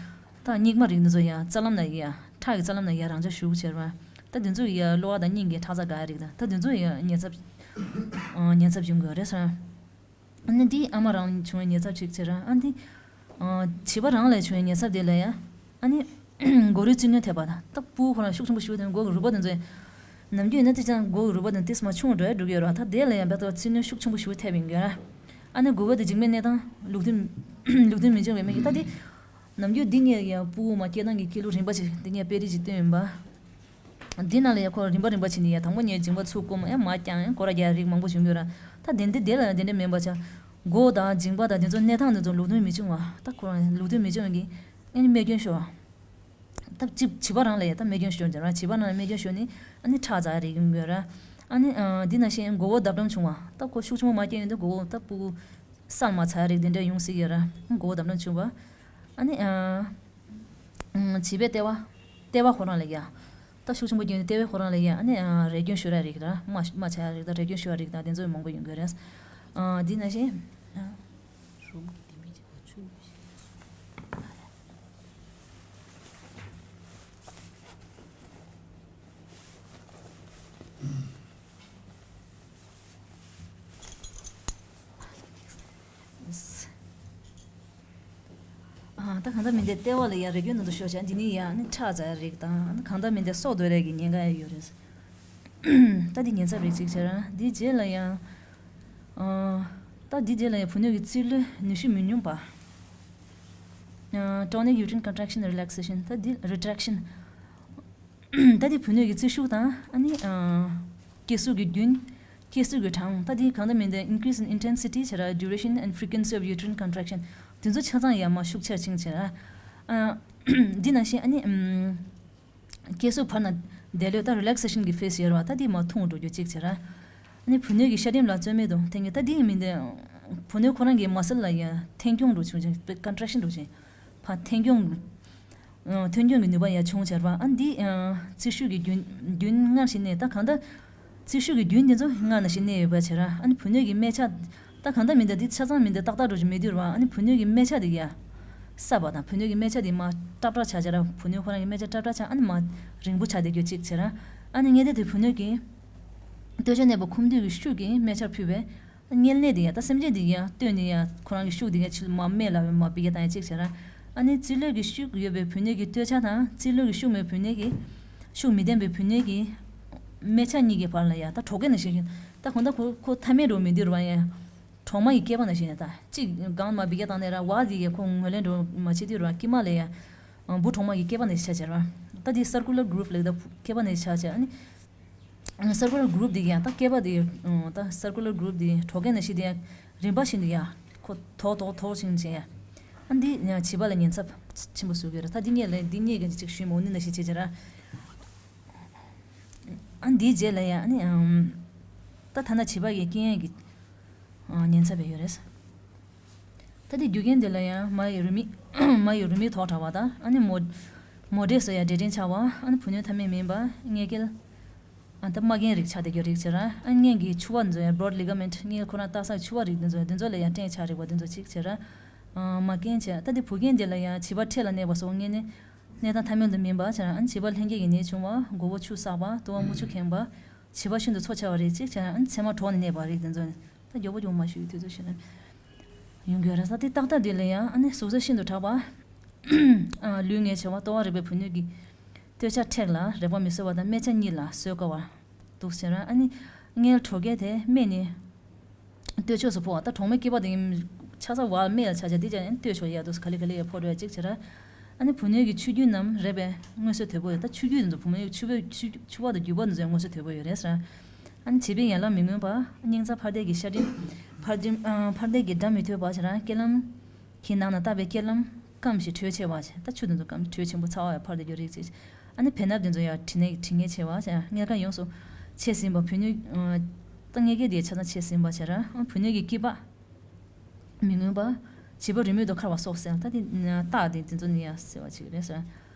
ད་སྙིགས་མ་རིགས་འདི་ཚོ་ཡ་རྩ་ལམ་ན་ཡ། ཁྲག་གི་རྩ་ལམ་ན་ཡ་རང་འཇགས་ཞུགས་བྱས་པ། ད་འདི་ཚོ་ཡ་གློ་བ་དང་སྙིང་གི་ཁྲག་རྩ་འགག་ཡ་རིགས་དང་། ད་འདི་ཚོ་ཡ་ཉེན་ཚབས། ཨ། ཉེན་ཚབས་ཡོང་གི་རེད་ཟེར། ཨ་ནི་འདི་ཨ་མ་རང་བྱུང་བའི་ཉེན་ཚབས་ཅིག་བྱེད་ར། ཨ་འདི། ཨ། བྱིས་པ་རང་ལ་བྱུང་བའི་ཉེན་ཚབས་དེ་ལ་ཡ། ཨ་ནི། མགོ་རུས་རྩིས་གནོན་ཐེབས་པ་དང་། ད་སྤུ་གུ་ཁོ་རང་ཤུགས་ཆེན་པོ་ཞིག་དང་མགོ་གི་རུས་པ་དེ་ཚོ་ཡ། ནམ་རྒྱུན་ཡིན་ན་དེ་ཅང་མགོ་གི་རུས་པ་དེ་ཏིས་མ་ཆུང་འགྲོ་ཡ་འགྲོ་གི་ཡོད་ར། ད་དེ་ལ་ཡ་རྦད་དེ་རྩིས་གནོན་ཤུགས་ཆེན་པོ་ཞིག་ཐེབས་ཡོང་གི་ཡོད་ར། ཨ་ནི་དགུ་པ་དེ་འཇིགས་མེད་གནས་སྟངས་ལུགས་མཐུན། ལུགས་མཐུན་མི་འབྱུང་བའི་དམིགས་ཡུལ། ད་དེ། ནམ་རྒྱུན་འདི་ངས་ཡང་ཕྲུ་གུ་མ་སྐྱེ་སྟངས་ཀྱི་སྐྱེས་ལུགས་རིམ་པ་ཞིག་འདི་ངས་དཔེ་རིས་ཅིག་སྟོན་ཡིན་པ། འདི་ནང་ལ་ཡང་ཁོ་རིམ་པ་རིམ་པ་བྱས་ནས་ཡང་དང་པོ་ངས་མཇིང་པ་ཚུར་བསྐུམ་ཡང་མར་བརྐྱངས་ཡང་སྐོར་ར་རྒྱག་རིགས་མང་པོ་བྱུང་གི་ཡོད་ར། ད་དེ་འདི་དེ་ལ་ཡང་དེ་འདྲ་མིན་པ་ཆ། མགོ་དང་མཇིང་པ་དང་དེ་ཚོ་གནས་སྟངས་དེ་ཚོ་ལུགས་མཐུན་མི་བྱུང་བ་ད་ཁོ་རང་ལུགས་མཐུན་མི་བྱུང་གི་ཨ་ནི་རྨས་སྐྱོན་ཤོར་བ། ད་བྱིས་བྱིས་པ་རང་ལ་ཡང་ད་རྨས་སྐྱོན་ཤོར་འགྱུར་བ་བྱིས་པ་རང་ལ་རྨས་སྐྱོན་ཤོར་ནས་ཨ་ནི་ཁྲག་འཛག་རིགས་ཡོང་གི་ཡོད་ར། ཨ་ནི་འདི་ནང་བཞིན་མགོ་བོ་བརྡབ་འགྲམ་བྱུང་བ་ད་ཁོ་ཤུགས་ཆེན་པོ་མ་སྐྱེས་ཡོང་དུས་མགོ་བོ་ད་ཕྲུ་གུ་སལ་མ་ཚར་རིགས་དེ་འདྲ་ཡོང་སྲིད་ཡོད་ར། མགོ་བོ་བརྡབ་འགྲམ་བྱུང་བ། ཨ་ནི། བྱིས་པའི་ལྟེ་བ། ལྟེ་བ་ཁོ་རང་ལ་ཡ། ད་ཤུགས་ཆེན་པོ་བརྒྱབ་ནས་ལྟེ་བའི་ཁོ་རང་ལ་ཡ་ཨ་ནི་རེ་སྐྱོན་ཤོར་ཡ་རིགས་དང་རྨ་རྨ་ཆགས་ཡ་རིགས་དང་རེ་སྐྱོན་ཤོར་ཡ་རིགས་དང་དེ་ཚོ་མང་པོ་ཡོང་གི་རེད། འདི་ནང་བཞིན། ད་གང་ལྟར་མི་འདི་ལྟེ་བ་ལ་ཡང་རེ་སྐྱོན་ནང་དུ་ཤོར་བྱས་འདི་ནི་ཡང་ནི་ཁྲག་འཛག་ཡ་རིགས་དང་གང་ལྟར་མི་འདི་སྲོག་འདོར་ཡ་གི་ཉེན་ཁ་ཡང་ཡོད་རེད། ད་འདི་ཉེན་ཚབས་རིགས་གཅིག་བྱས་ར་འདིའི་རྗེས་ལ་ཡང་། ད་འདིའི་རྗེས་ལ་ཡང་བུ་སྣོད་ཀྱི་རྩིས་ལོས་ནུས་ཤུགས་མི་ཉུང་བ། Tonic uterine contraction relaxation ད་འདི་retraction ད་དེ་བུ་སྣོད་ཀྱི་རྩིས་ཤུགས་དང་ཨ་ནི། སྐྱེ་གཟུགས་ཀྱི་རྒྱུན། སྐྱེ་གཟུགས་ཀྱི་གྲངས་ད་དེ་གང་ལྟར་མིན་ཏེ་increase in intensity བྱས་ར་duration and frequency of uterine contraction དེ་ཚོ་ཆ་ཚང་ཡང་མ་ཤུགས་ཆེར་ཕྱིན་བྱས་ར། འདི་ནང་བཞིན་ཨ་ནི། སྐྱེ་གཟུགས་བར་ན་དེ་ལོས་ད་relaxation གྱི་phase ཡོད་ར་བ་ད་དེ་མ་ཐུང་འགྲོ་རྒྱུ་གཅིག་བྱས་ར། ཨ་ནི་བུ་སྣོད་ཀྱི་ཤ་རིམས་ལ་རྩོལ་མེད་དུ་འཐེན་གྱི་ད་དེ་མིན་ཏེ། བུ་སྣོད་ཁོ་རང་གི་མ་སལ་ལ་ཡང་འཐེན་འཁྱོངས་འགྲོ་བྱུང་ཅིང་contraction འགྲོ་ཅིང་། ཕར་འཐེན་འཁྱོངས། ཐོན་སྐྱོང་གི་ནུས་པ་ཡང་ཆུང་བྱས་ར་བ་ཨ་འདི། རྩིས་ཤུགས་ཀྱི་རྒྱུན་རྒྱུན་སྔར་བཞིན་གནས་ད་གང་ལྟར། རྩིས་ཤུགས་ཀྱི་རྒྱུན་དེ་ཚོ་སྔར་ནང་བཞིན་གནས་ཡོད་པ་བྱས་ར་ཨ་ནི་བུ་སྣོད་ཀྱི་སྨད་ཆ། ད་གང་ལྟར་མི་འདི་འདི་ཆ་ཚང་མི་འདི་ཏག་ཏག་འགྲོ་ཅིག་མེད་དུས་ར་བ་ཨ་ནི་བུ་སྣོད་ཀྱི་སྨད་ཆ་དེ་ཡ། སྲབ་པ་དང་བུ་སྣོད་ཀྱི་སྨད་ཆ་དེ་མ་ཏྲབ་ཏྲ་ཆ་བྱས་ར་བུ་སྣོད་ཁོ་རང་གི་སྨད་ཆ་ཏྲབ་ཏྲ་ཆ་ཨ་ནི་མ་རིང་པོ་ཆ་དེ་རྒྱུ་གཅིག་བྱས་ར་ཨ་ནི་ངས་དེ་དུས་བུ་སྣོད་ཀྱི། སྟོད་ཆ་གནས་པ་ཁུམ་དུས་ཀྱི་ཤུགས་ཀྱིས་སྨད་ཆར་ཕུད་པས། དམྱལ་གནས་འདི་ཡང་ད་སེམས་ཅན་འདི་ཡང་སྟོད་ནས་ཡང་ཁོ་རང་གི་ཤུགས་འདི་ཡང་ཕྱི་ལ་མར་སྨད་ལ་མར་འབུད་རྒྱག་བཏང་ཡ་གཅིག་བྱས་ར། ཨ་ནི་རྩིས་ལོས་ཀྱི་ཤུགས་ཡོད་པའི་བུ་སྣོད་ཀྱི་སྟོད་ཆ་དང་རྩིས་ལོས་ཀྱི་ཤུགས་མེད་བུ་སྣོད་ཀྱི། ཤུགས་མི་ལྡན་པའི་བུ་སྣོད་ཀྱི། སྨད་ཆ་གཉིས་ཀྱི་བར་ལ་ཡང་ད་གྲོགས་སྐད་ནང་བཞིན་ད་གང་ལྟར་ཁོ་ཁོ་ཐ་མལ་འགྲོ་མི་འདུག་ར་ཡང་། གྲོག་མ་ཡི་སྐེད་པ་ནང་བཞིན་ད་གཅིག་སྒང་མར་འབུད་རྒྱག་བཏང་ནས་ར་བ་འདི་ཡང་ཁོ་ངོས་ལེན་འགྲོ་མ་བྱེད་དུས་ར་དཀྱིལ་མ་ལ་ཡང་། འབུ་གྲོག་མ་ཡི་སྐེད་པ་ནང་བཞིན་ཆགས་བྱས་ར། ད་འདི་circular groove ལབ་ད་སྐེད་པ་ནང་བཞིན་ཆགས་བྱས་ཨ་ནི། circular groove འདི་ཡང་ད་སྐེད་པ་འདི་ད་circular groove འདི་གྲོག་སྐད་ནང་བཞིན་འདི་ཡང་རིམ་པ་བཞིན་དུ་ཡང་ཁོ་དོག་དོག་དོག་བཞིན་བྱས་ཡ། ཨ་འདི་ཡང་བྱིས་པ་ལ་ཉེན་ཚབས་ཆེན་པོ་བཟོ་གི་རེད་ད་འདི་གཉིས་ལ་འདི་གཉིས་ཀྱི་ཅིག་ཞུས་མོ་ནི་ནང་བཞིན་བྱས་བྱས་ར། ཨ་འདིའི་རྗེས་ལ་ཡང་ཨ་ནི་ད་ཐ་ན་བྱིས་པ་ཡི་སྐྱེ་ཡས་ཀྱི་ཉེན་ཚབས་ཡོད་རེད། ད་དེ་རྒྱུ་རྐྱེན་དེ་ལ་ཡང་མ་ཡི་རུས་མིག་མ་ཡི་རུས་མིག་ཐོག་དྲགས་པ་དང་ཨ་ནི་མོ་མོ་འབྲས་སོ་ཡ་འབྲས་སྐྲན་ཆགས་པ་ཨ་ནི་བུ་སྣོད་ཐ་མལ་མིན་པ་མངལ་སྐེད་ཨ་ད་རྨ་རྒན་རིགས་ཆགས་བསྡད་རྒྱུ་རིགས་བྱས་ར་ཨ་ནི་མངལ་གྱི་ཕྱུ་པ་འཛོལ་ཡ་broad ligament མངལ་ཁོ་རང་ལྟ་ས་ཕྱུ་པ་རིགས་འདི་ཚོ་འདི་ཚོ་ལ་ཡང་སྐྲན་ཆགས་རིགས་པ་འདི་ཚོ་གཅིག་བྱས་ར། མ་རྐྱེན་བྱས་ད་དེ་བུ་རྐྱེན་དེ་ལ་ཡང་བྱིས་པ་འཕྲེད་ལ་གནས་པ་སོགས་མངལ་ནི་གནས་སྟངས་ཐ་མལ་དུ་མིན་པ་བྱས་ར་ཨ་ནི་བྱིས་པ་ལྷན་སྐྱེས་ཀྱི་ནད་བྱུང་བ་མགོ་བོ་ཆུ་བསགས་པ་ལྟོ་བ་མུ་ཆུ་ཁེངས་པ། བྱིས་པ་ཤིན་ཏུ་འཚོ་ཆེ་བ་རེད་ཅེས་བྱས་ན་ཨ་ནི་མཚན་མ་གྲོགས་ནས་གནས་པ་རེད་དེ་ཚོ་ནི་ད་མགྱོགས་པོ་མགྱོགས་པོ་མ་ཞུ་ཡི་དུས་ཚོད་ཤེས་ན་ཡོང་གི་རེད་ས་དེ་ཏག་ཏག་དེ་ལ་ཡང་ཨ་ནི་ཟུག་གཟེར་ཤིན་ཏུ་དྲག་པ། ལུས་ངལ་ཆེ་བ་ལྟོ་བ་རེག་པའི་བུ་སྣོད་ཀྱི་སྟོད་ཆ་མཁྲེགས་ལ་རེག་པ་མི་བཟོད་པ་དང་སྨད་ཆ་གཉིས་ལ་གསོད་དཀའ་བ་འདུག་ཟེར་ཨ་ནི་མངལ་གྲོལ་སྐལ་དེ་སྨད་ནས། སྟོད་ཕྱོགས་སུ་ཕོག་པ་ད་གྲོག་མའི་སྐེད་པ་དེ་ཆ་ཚང་བར་སྨད་ལ་ཆ་ཆ་དེ་ཅག་ཡང་སྟོད་ཕྱོགས་ཡར་དུ་ག་ལེ་ག་ལེ་ཡར་ཕོག་འགྲོ་ཡ་གཅིག་བྱས་ར། ཨ་ནི་བུ་སྣོད་ཀྱི་ཆུ་རྒྱུན་རྣམས་རེག་པས་མངོན་གསལ་དོད་པོ་ཡོད་ད་ཆུ་རྒྱུན་དེ་ཚོ་བུ་སྣོད་ཀྱི་ཆུ་བོའི་ཆུ་ཆུ་བ་དང་རྒྱུས་པ་དེ་ཚོ་ཡང་མངོན་གསལ་དོད་པོ་ཡོད་རེད་ཟེར། ཨ་ནི་བྱིས་པའི་ཡན་ལག་མི་མངོན་པ་སྙིང་རྩ་འཕར་འདེགས་ཀྱི་ཤ་རིམ་འཕར་རིམ་འཕར་འདེགས་ཀྱི་སྒྲ་མི་ཐོས་པ་བྱས་ར་སྐེ་ལམ་གྱི་ནང་ན་བཏགས་པའི་སྐེ་ལམ་སྐམ་ཞིང་དྲོད་ཆེ་བ་བྱས་ད་ཆུ་དེ་ཚོ་སྐམ་དྲོད་ཆེན་པོ་ཚ་བ་ཡང་འཕར་འདེགས་ཀྱི་རིགས་ཅིག་ཨ་ནི་བེ་ནར་དེ་ཚོ་ཡང་དྲི་ནད་དྲི་ངན་ཆེ་བ་བྱས་མངལ་ཁ་ཡོངས་སུ་ཆད་ཟིན་པ་བུ་སྣོད། ད་མངལ་སྐེ་དེ་ཆ་ཚང་ཆད་ཟིན་པ་བྱས་ར། བུ་སྣོད་ཀྱི་སྐྱེས་པ། མི་མངོན་པ། བྱིས་པ་རུས་མོས་དང་འཁར་བ་སོགས་ཟེར་ད་དེ་རྟགས་དེ་དེ་ཚོ་ནི་ཡང་ཟེར་བ་ཅིག་རེད་ཟེར།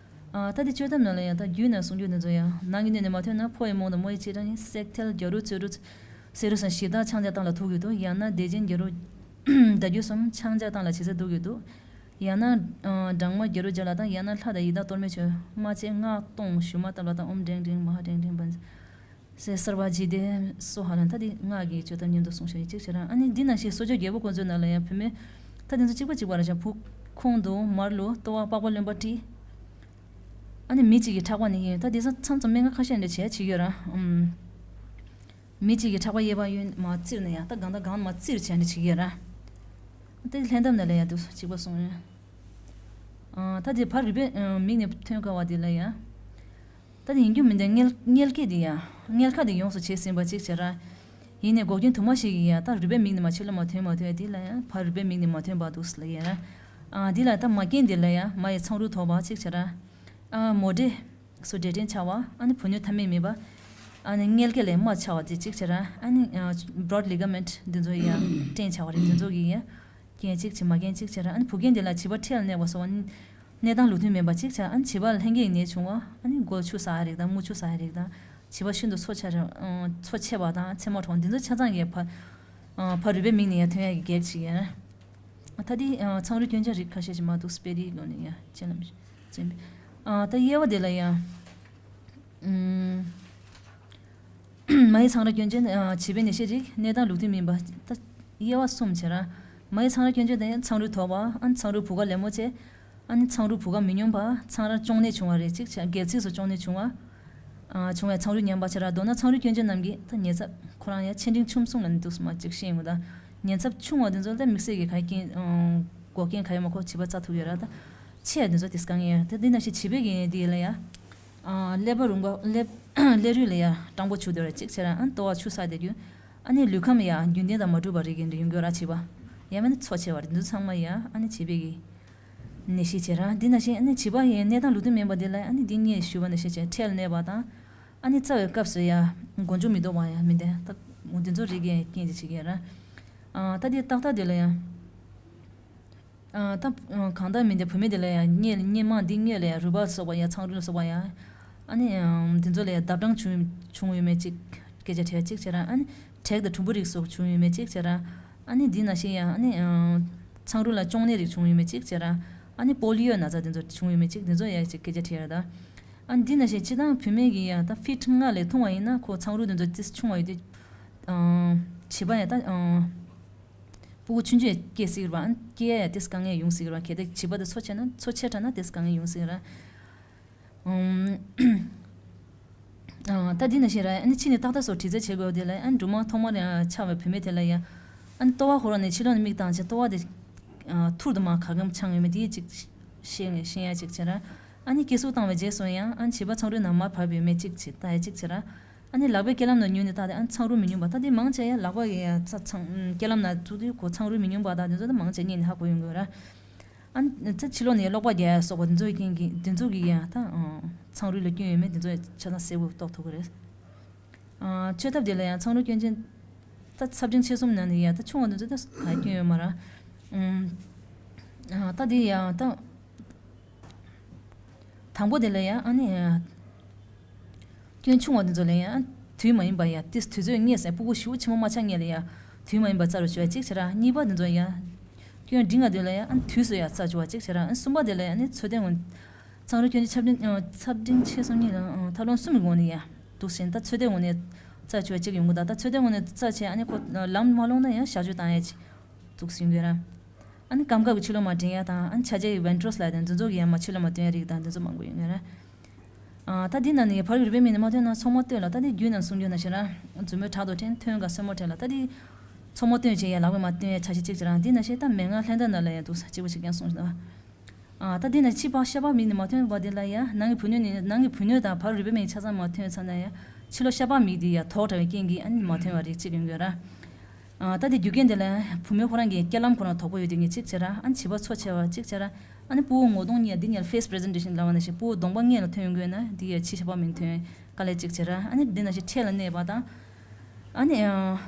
ད་དེ་བཅོས་ཐབས་ནང་ལ་ཡང་ད་རྒྱུད་ནས་གསུང་རྒྱུ་དེ་ཚོ་ཡང་ནང་གི་སྣོད་ནས་མ་ཐོན་ན་ཕོ་ཡི་རྨོངས་དང་རྨོ་ཡི་ལྕེ་དྲག་ཡིན། སྲེག་ཐལ་རྒྱ་རུ་བཙོ་རུ་བསེ་རུ་སོགས་ཞིབ་ལྟ་ཆང་འཇག་བཏང་ལ་ཐུག་གི་འདུག་ཡང་ན་བདེ་ཆེན་རྒྱ་རུ་ཟླ་རྒྱུ་གསུམ་ཆང་འཇག་བཏང་ལ་ཇེ་ཚ་འདུག་གི་འདུག་ཡང་ན། སྦྲང་མ་རྒྱ་རུ་སྦྱར་ལ་དང་ཡང་ན་ལྷ་དང་ཡི་དྭགས་གཏོར་མའི་མཆོད་མ་བཅས་སྔགས་གཏོང་ཞུ་མ་བཏབ་ལ་དང་ཨོཾ་ཀྲེང་ཀྲེང་མ་ཧཱ་ཀྲེང་ཀྲེང་བཛྲ། ཟེར་སརྦ་ཇི་དེ་སྭཱ་ཧཱ་ལ་ད་འདི་སྔགས་ཀྱི་བཅོས་ཐབས་མཉམ་དུ་གསུངས་ཤག་ཡིན་གཅིག་བྱས་ར་ཨ་ནི་འདི་ནང་བཞིན་གསོ་བྱོས་རྒྱལ་པོ་ཀོང་ཇོ་ནང་ལ་ཡང་བུད་མེད་ད་དེ་ཚོ་གཅིག་པ་གཅིག་པ་ར་ཤག་བུ་ཁོང་དུ་མར་ལུ་ལྟོ་བ་པགས་པ་རློན་པ་དཀྲིས། ཨ་ནི་མི་གཅིག་གི་ཕྲག་པ་ནས་ཡིན་ད་དེ་ཚོ་མཚམས་མཚམས་སྨན་ཁང་ཁ་ཤས་འདྲ་བྱས་བྱེད་ཀྱི་ཡོད་ར་ཨུམ། མི་གཅིག་གི་ཕྲག་པ་གཡས་པ་གཡོན་མར་བཙིར་ནས་ཡང་ད་གང་ད་གང་མར་བཙིར་བྱས་འདྲ་བྱེད་ཀྱི་ཡོད་ར། དེ་ལྷན་ཐབས་ནང་ལ་ཡང་དུ་གཅིག་པ་གསུངས་ཡོད། ཨ། ད་དེ་ཕར་རུས་པའི་ཨ་མིག་ནས་ཐོན་དཀའ་བ་དེ་ལ་ཡ། ད་དེ་ཡིན་རྒྱུ་མིན་ཏེ། མངལ་མངལ་སྐྱེས་དེ་ཡ། མངལ་ཁ་དེ་ཡོངས་སུ་བྱས་ཟིན་པ་གཅིག་བྱས་ར། ཡིན་ནའི་འགོག་རྐྱེན་དུ་མ་ཞིག་གིས་ཡ། ད་རུས་པའི་མིག་ནས་མར་ཕྱི་ལ་མ་ཐོན། མ་ཐོན་དེ་ལ་ཡ། ཕར་རུས་པའི་མིག་ནས་མ་ཐོན་པ་འདུག་ལ་ཡ། ཨ། དེ་ལ་ད་མ་རྐྱེན་དེ་ལ་ཡ། མ་ཡི་ཚང་རུས་དོར་བ་གཅིག་བྱས་ར། ཨ། མོ་འདྲེ་སོགས་འབྲས་སྐྲན་ཆགས་པ། ཨ་ནི་བུ་སྣོད་ཐ་མལ་མེད་པ། ཨ་ནི་མངལ་སྐེ་ལས་རྨ་ཆགས་པ་དེ་གཅིག་བྱས་ར། ཨ་ནི་ཨ་broad ligament འདི་ཚོ་ཡ་སྐྲན་ཆགས་པ་རེད། འདི་ཚོ་གི་ཡ་རྐྱེན་གཅིག་བྱས། མ་རྐྱེན་གཅིག་བྱས་ར། ཨ་ནི་བུ་རྒན་དེ་ལ་བྱིས་པ་འཕྲལ་གནས་པ་སོགས། ཨ་ནི་གནས་སྟངས་ལུགས་མཐུན་མེད་པ་གཅིག་བྱས། ཨ་ནི་བྱིས་པ་ལ་ལྷན་སྐྱེས་ནད་བྱུང་བ། ཨ་ནི་མགོ་ཆུ་ཟག་ཡ་རིགས་དང་། རྨུ་ཆུ་ཟག་ཡ་རིགས་དང་། བྱིས་པ་ཤིན་ཏུ་འཚོ་ཆེ་ར། ཨ། འཚོ་ཆེ་བ་དང་། མཚན་མོ་གྲོངས། འདི་ཚོ་ཆ་ཚང་གི་ཕ་ཨ་ཕ་རུས་པའི་མིག་ནས་ཡ་ཐོན་ཡ་གི་གེགས་ཤིག་ཡིན། ད་དེ་ཨ་ཚང་རུས་སྐྱོན་ཅན་རིགས་ཁ་ཤས་ཤིག་མ་འདུག་སྤེ་རའི་སྒོ་ནས་ཡ་སྤྱན་ལམ་བྱིན་པས། ཨ། ད་དབྱེ་བ་དེ་ལ་ཡ། ཨུམ། མ་ཡི་ཚང་རུས་སྐྱོན་ཅན། ཨ། བྱིས་པའི་ནད་གཞི་རིགས། གནས་སྟངས་ལུགས་མཐུན་མིན་པ། ད་དབྱེ་བ་གསུམ་བྱས་ར། མ་ཡི་ཚང་རུས་སྐྱོན་ཅན་དེ་ཚང་རུས་དོར་བ། ཨ་ནི་ཚང་རུས་བུ་ག་ལེབ་མོ་བྱས། ཨ་ནི་ཚང་རུས་བུ་ག་མི་སྙོམས་པ། ཚང་ར་གཅོང་ནད་བྱུང་བ་རེད་གཅིག་བྱས། སྒལ་ཚིགས་སུ་གཅོང་ནད་བྱུང་བ། ཨ། བྱུང་བའི་ཚང་རུས་ཉམས་པ་བྱས་ར། མདོར་ན་ཚང་རུས་སྐྱོན་ཅན་རྣམས་ཀྱི་ད་ཉེན་ཚབས། ཁོ་རང་ཡང་ཆེ་འབྲིང་ཆུང་གསུམ་ལ་ནི་འདུག་སེ་མར་ཅིག་བཤད་ཡོང་གི། ད་ཉེན་ཚབས་ཆུང་བ་དེ་ཚོ་ལ་ད་དམིགས་བསལ་གྱི་ག་རྐྱེན། ཨ། འགོག་རྐྱེན་ག་ཡོད་མ། ཁོ་བྱིས་པ་བཙའ་ཐུབ་ཡོད་ར། ད་ཆེ་བ་དེ་ཚོ་དེ་དཀའ་ངལ་ཡོད་ར། ད་འདི་ནང་བཞིན་བྱིས་པའི་གི་དེ་ལ་ཡ། ཨ། ཀླད་པ་རུང་བ། ཀླད་ཀླད་རུས་ལ་ཡ་སྐྲངས་པོ་བྱུང་བསྡད་ར་གཅིག་བྱས་ར། ཨ་ནི་ལྟོ་བ་ཆུ་ཟག་བསྡད་རྒྱུ། ཨ་ནི་ལུས་ཁམས་ཡ་རྒྱུན་ལྡན་དང་མ་གྲུབ་པ་རིགས་ཀྱི་ཡོང་གི་ཡོད་ར། བྱིས་པ་ཡང་མིན་ན་འཚོ་ཆེ་བ་རེད། འདི་ཚང་མ་ཡ་ཨ་ནི་བྱིས་པའི་གི་ནད་གཞི་བྱས་ར། འདི་ནང་བཞིན་ཨ་ནི་བྱིས་པ་ཡི་གནས་སྟངས་ལུགས་མཐུན་མིན་པ་འདི་ལ་ཨ་ནི་འདི་སྔོན་ཞུས་པ་ནང་བཞིན་བྱས་འཕྲལ་གནས་པ་དང་། ཨ་ནི་བཙའ་བའི་སྐབས་སུ་ཡ་མགོ་མཇུག་མི་ལྡོག་པ་ཡ་མིན་ཏེ། ད་འདི་ཚོ་རིགས་ཀྱི་རྐྱེན་གྱིས་བྱེད་ཀྱི་ཡོད་ར། ཨ། ད་འདི་ཏག་ཏག་འདི་ལ་ཡ། ཨ། ད་གང་ལྟར་མིན་ཏེ་བུད་མེད་འདི་ལ་ཡ་སྔོན་སྔོན་མ་འདི་སྔོན་ལ་ཡ་རུས་པ་ལ་སོགས་པ་ཡ། ཚང་རུས་ལ་སོགས་པ་ཡ། ཨ་ནི་འདི་ཚོ་ལ་ཡ་ལྡབ་གྲངས་བྱུང་བྱུང་ཡོད་མེད་ཅིག་སྐད་ཆ་དྲིས་ཡ་གཅིག་བྱས་ར། ཨ་ནི་དྲེག་དང་གྲུམ་བུ་རིགས་སོགས་བྱུང་ཡོད་མེད་གཅིག་བྱས་ར། ཨ་ནི་འདི་ནང་བཞིན་ཡང་ཨ་ནི་ཚང་རུས་ལ་གཅོང་ནད་རིགས་བྱུང་ཡོད་མེད་གཅིག་བྱས་ར། ཨ་ནི་པོ་ལི་ཡོ་ན་ཚ་དེ་ཚོ་བྱུང་ཡོད་མེད་གཅིག། དེ་ཚོ་ཡང་ཅིག་སྐད་ཆ་དྲིས་ཡ་ད། ཨ་ནི་འདི་ནང་བཞིན་སྤྱིར་བཏང་བུད་མེད་ཀྱི་ཡང་ད་ཕིཊ་ལྔ་ལས་ཐུང་བ་ཡིན་ན་ཁོ་ཚང་རུས་དེ་ཚོ་ཏིས་ཆུང་བ་ཡོད་དུས། བྱིས་པ་ཡང་ད་ཕྲུ་གུ་ཆུང་ཆུང་སྐྱེ་སྲིད་ར། ཨ་ནི་སྐྱེ་ཡ་ཡང་ཏིས་དཀའ་ངལ་ཡོང་སྲིད་ར། གལ་ཏེ་བྱིས་པ་དེ་འཚོ་ཆེ་ན། འཚོ་ཆེ་དྲགས་ན་ཏིས་དཀའ་ངལ་ཡོང་སྲིད་ར། ཨུམ། ཨ། ད་འདི་ནང་བཞིན་ར། ཨ་ནི་ཕྱི་ནས་ཏག་ཏག་སོགས་དྲི་རྩད་བྱེད་དགོས་པ་དེ་ལ། ཨ་ནི་སྦྲུམ་མ་ཐོག་མར་ཡང་ཆགས་པའི་བུད་མེད་དེ་ལ་ཡང་། ཨ་ནི་ལྟོ་བ་ཁོ་རང་ནས་ཕྱི་ལོགས་ནས་མིག་བཏང་བྱས་ལྟོ་བ་དེ་ཨ་ཐུར་དུ་མར་ག་གེ་མོ་འཆང་ཡོད་མེད་དེ་ཅིག་ཤེས་ཤེས་ཡ་ཅིག་བྱས་ར། ཨ་ནི་སྐྱེ་གཟུགས་བཏང་བའི་རྗེས་སུ་ཡང་། ཨ་ནི་བྱིས་པ་ཚང་རུས་ནང་མར་བབས་ཡོད་མེད་ཅིག་བྱས་ལྟ་ཡ་ཅིག་བྱས་ར། ཨ་ནི་ལག་པའི་རྐྱེན་ལམ་ནང་ཉུལ་ནས་བལྟས་ཏེ། ཨ་ནི་ཚང་རུས་མི་སྙོམས་པ། ད་དེ་མང་ཆེ་ཡང་ལག་པ་ཡི་ཡ་ཚ་ཚང་རྐྱེན་ལམ་ནང་བཙུགས་དུས་ཁོ་ཚང་རུས་མི་སྙོམས་པ་དང་དེ་ཚོ་ད་མང་ཆེ་གཉིད་ནས་ཧ་གོ་ཡོང་གི་ཡོད་ར། ཨ་ནི་ཚ་ཕྱི་ལོགས་ནས་གློག་པ་རྒྱག་ཡ་སོགས་པ་འདི་ཚོའི་རྐྱེན་གྱིས། འདི་ཚོ་གིས་ཡང་ད་ཨ་ཚང་རུས་ལ་སྐྱོན་ཡོད་མེད་འདི་ཚོ་ཆ་ཚང་གསལ་པོ་རྟོགས་ཐུབ་ཀྱི་རེད། ཨ། བཅོས་ཐབས་དེ་ལ་ཡང་། ཚང་རུས་སྐྱོན་ཅན་ད་ཚབས་ཆེན་ཆེ་གསུམ་ནང་ནས་ཡང་ད་ཆུང་བ་འདི་ཚོ་ད་ག་སྐྱོན་ཡོད་མ་རེད། ཨུམ། ཨ། ད་འདི་ཡང་ད་དང་པོ་དེ་ལ་ཡང་། ཨ་ནི་སྐྱོན་ཆུང་བ་འདི་ཚོ་ལ་ཡང་དུས་མ་ཡིན་པར་ཡང་ཏིས་དུས་ཚོད་སྔས་སུ། ཕྲུ་གུ་ཞེ་པོ་ཆེན་པོ་མ་ཆགས་སྔས་ལ་ཡང་དུས་མ་ཡིན་པར་བཙའ་རུ་བཅུག་ཡ་གཅིག་བྱས་ར། གཉིས་པ་འདི་ཚོ་ཡང་སྐྱོན་འབྲིང་བ་དེ་ལ་ཡང་ཨ་ནི་དུས་སུ་ཡང་བཙའ་བཅུག་པ་གཅིག་བྱས་ར། ཨ་ནི་གསུམ་པ་དེ་ལ་ཡང་ཨ་ནི་ཚོད་ལྟའི་ངོས། ཚང་རུས་སྐྱོན་ཅན་ཆབ་འབྲིང་། ཨ། ཚབས་འབྲིང་ཆེ་གསུམ་གཉིས་ལ། ཨ། ཐབས་ལམ་གསུམ་གྱི་ངོས་ནས་ཡང་འདུག་ཟིན། ད་ཚོད་ལྟའི་ངོས་ནས་བཙའ་བཅུག་པ་གཅིག་ཡོང་གི། ད་ད་ཚོད་ལྟའི་ངོས་ནས་བཙའ་བྱས། ཨ་ནི་ཁོ་ལམ་མ་ལོངས་ན་ཡང་གཤག་བཅོས་བཏང་ཡ་གཅིག་འདུག་ཟིན་གྱི་ར། ཨ་ནི་རྐང་ཁབ་ཀྱི་ཕྱི་ལོགས་མར་འདྲེན་ཡ་དང་། ཨ་ནི་ཆ་བྱད་ཀྱི་ཝེན་ཊི་རལ་སི་ལབ་དེ་འདི་ཚོ་གི་ཡང་མར་ཕྱི་ལོགས་མར་བཏོན་ཡ་རིགས་དང་འདི་ཚོ་མང་པོ་ཡོང་གི་ར། ཨ། ད་འདི་ནང་ནས་ཕར་རུས་པའི་མིག་ནས་མ་ཐོན་ན་མཚོག་མ་བཏོན་ལ། ད་འདི་རྒྱུད་ནང་གསུང་རྒྱུ་ནང་བཞིན་ར། མཛུབ་མོས་དྲག་ཏུ་འཐེན། ཐོན་དགའ་སེན་མོ་འཐེན་ལ། ད་འདི་མཚོག་མ་བཏོན་བྱས་ཡ་ལག་པས་མར་བཏོན་ཡ་ཆ་ཤས་གཅིག་བྱས་ར། འདི་ནང་བཞིན་ད་མན་ངག་ལྷན་ཐབས་ནང་ལ་ཡང་འདུག་ས་གཅིག་པ་གཅིག་རྐྱང་གསུངས་ཤིང་། ཨ། ད་འདི་ནང་ཕྱི་པགས་ཤ་པགས་མིག་ནས་མ་ཐོན་པ་འདི་ལ་ཡ། ནང་གི་བུ་སྣོད་ནས། ནང་གི་བུ་སྣོད་དང་ཕར་རུས་པའི་མིག་ཆ་ཚང་མ་ཐོན་ཚར་ན་ཡ། ཕྱི་ལོགས་ཤ་པགས་མིག་འདི་ཡ་དོག་དྲགས་པའི་རྐྱེན་གྱིས་ཨ་ནི་མ་ཐོན་པ་རིགས་གཅིག་ཡོང་གི་ཡོད་ར། ཨ། ད་འདི་རྒྱུ་རྐྱེན་འདི་ལ་བུ་མོ་ཁོ་རང་གི་རྐྱེན་ལམ་ཁོ་རང་དོག་པོ་ཡོད་དེ་ངེས་གཅིག་བྱས་ར། ཨ་ནི་བྱིས་པ་འཚོ་ཆེ་བ་གཅིག་བྱས་ར། ཨ་ནི་ཕྲུ་གུ་ངོ་གདོང་གཉིས་ཡ་འདི་གཉིས་ལ་ཕེ་སི་པི་རི་ཟེན་ཊེ་ཤན་ལབ་པ་ནང་བཞིན་ཕྲུ་གུ་གདོང་པ་གཉིས་ལ་ཐོན་ཡོང་གི་ཡོད་ན་འདི་ཡ་ཕྱི་ཤ་པགས་མིག་ཐོན་དཀའ་ལས་གཅིག་བྱས་ར། ཨ་ནི་འདི་ནང་བཞིན་འཕྲལ་ལ་གནས་པ་དང་། ཨ་ནི། ཨ།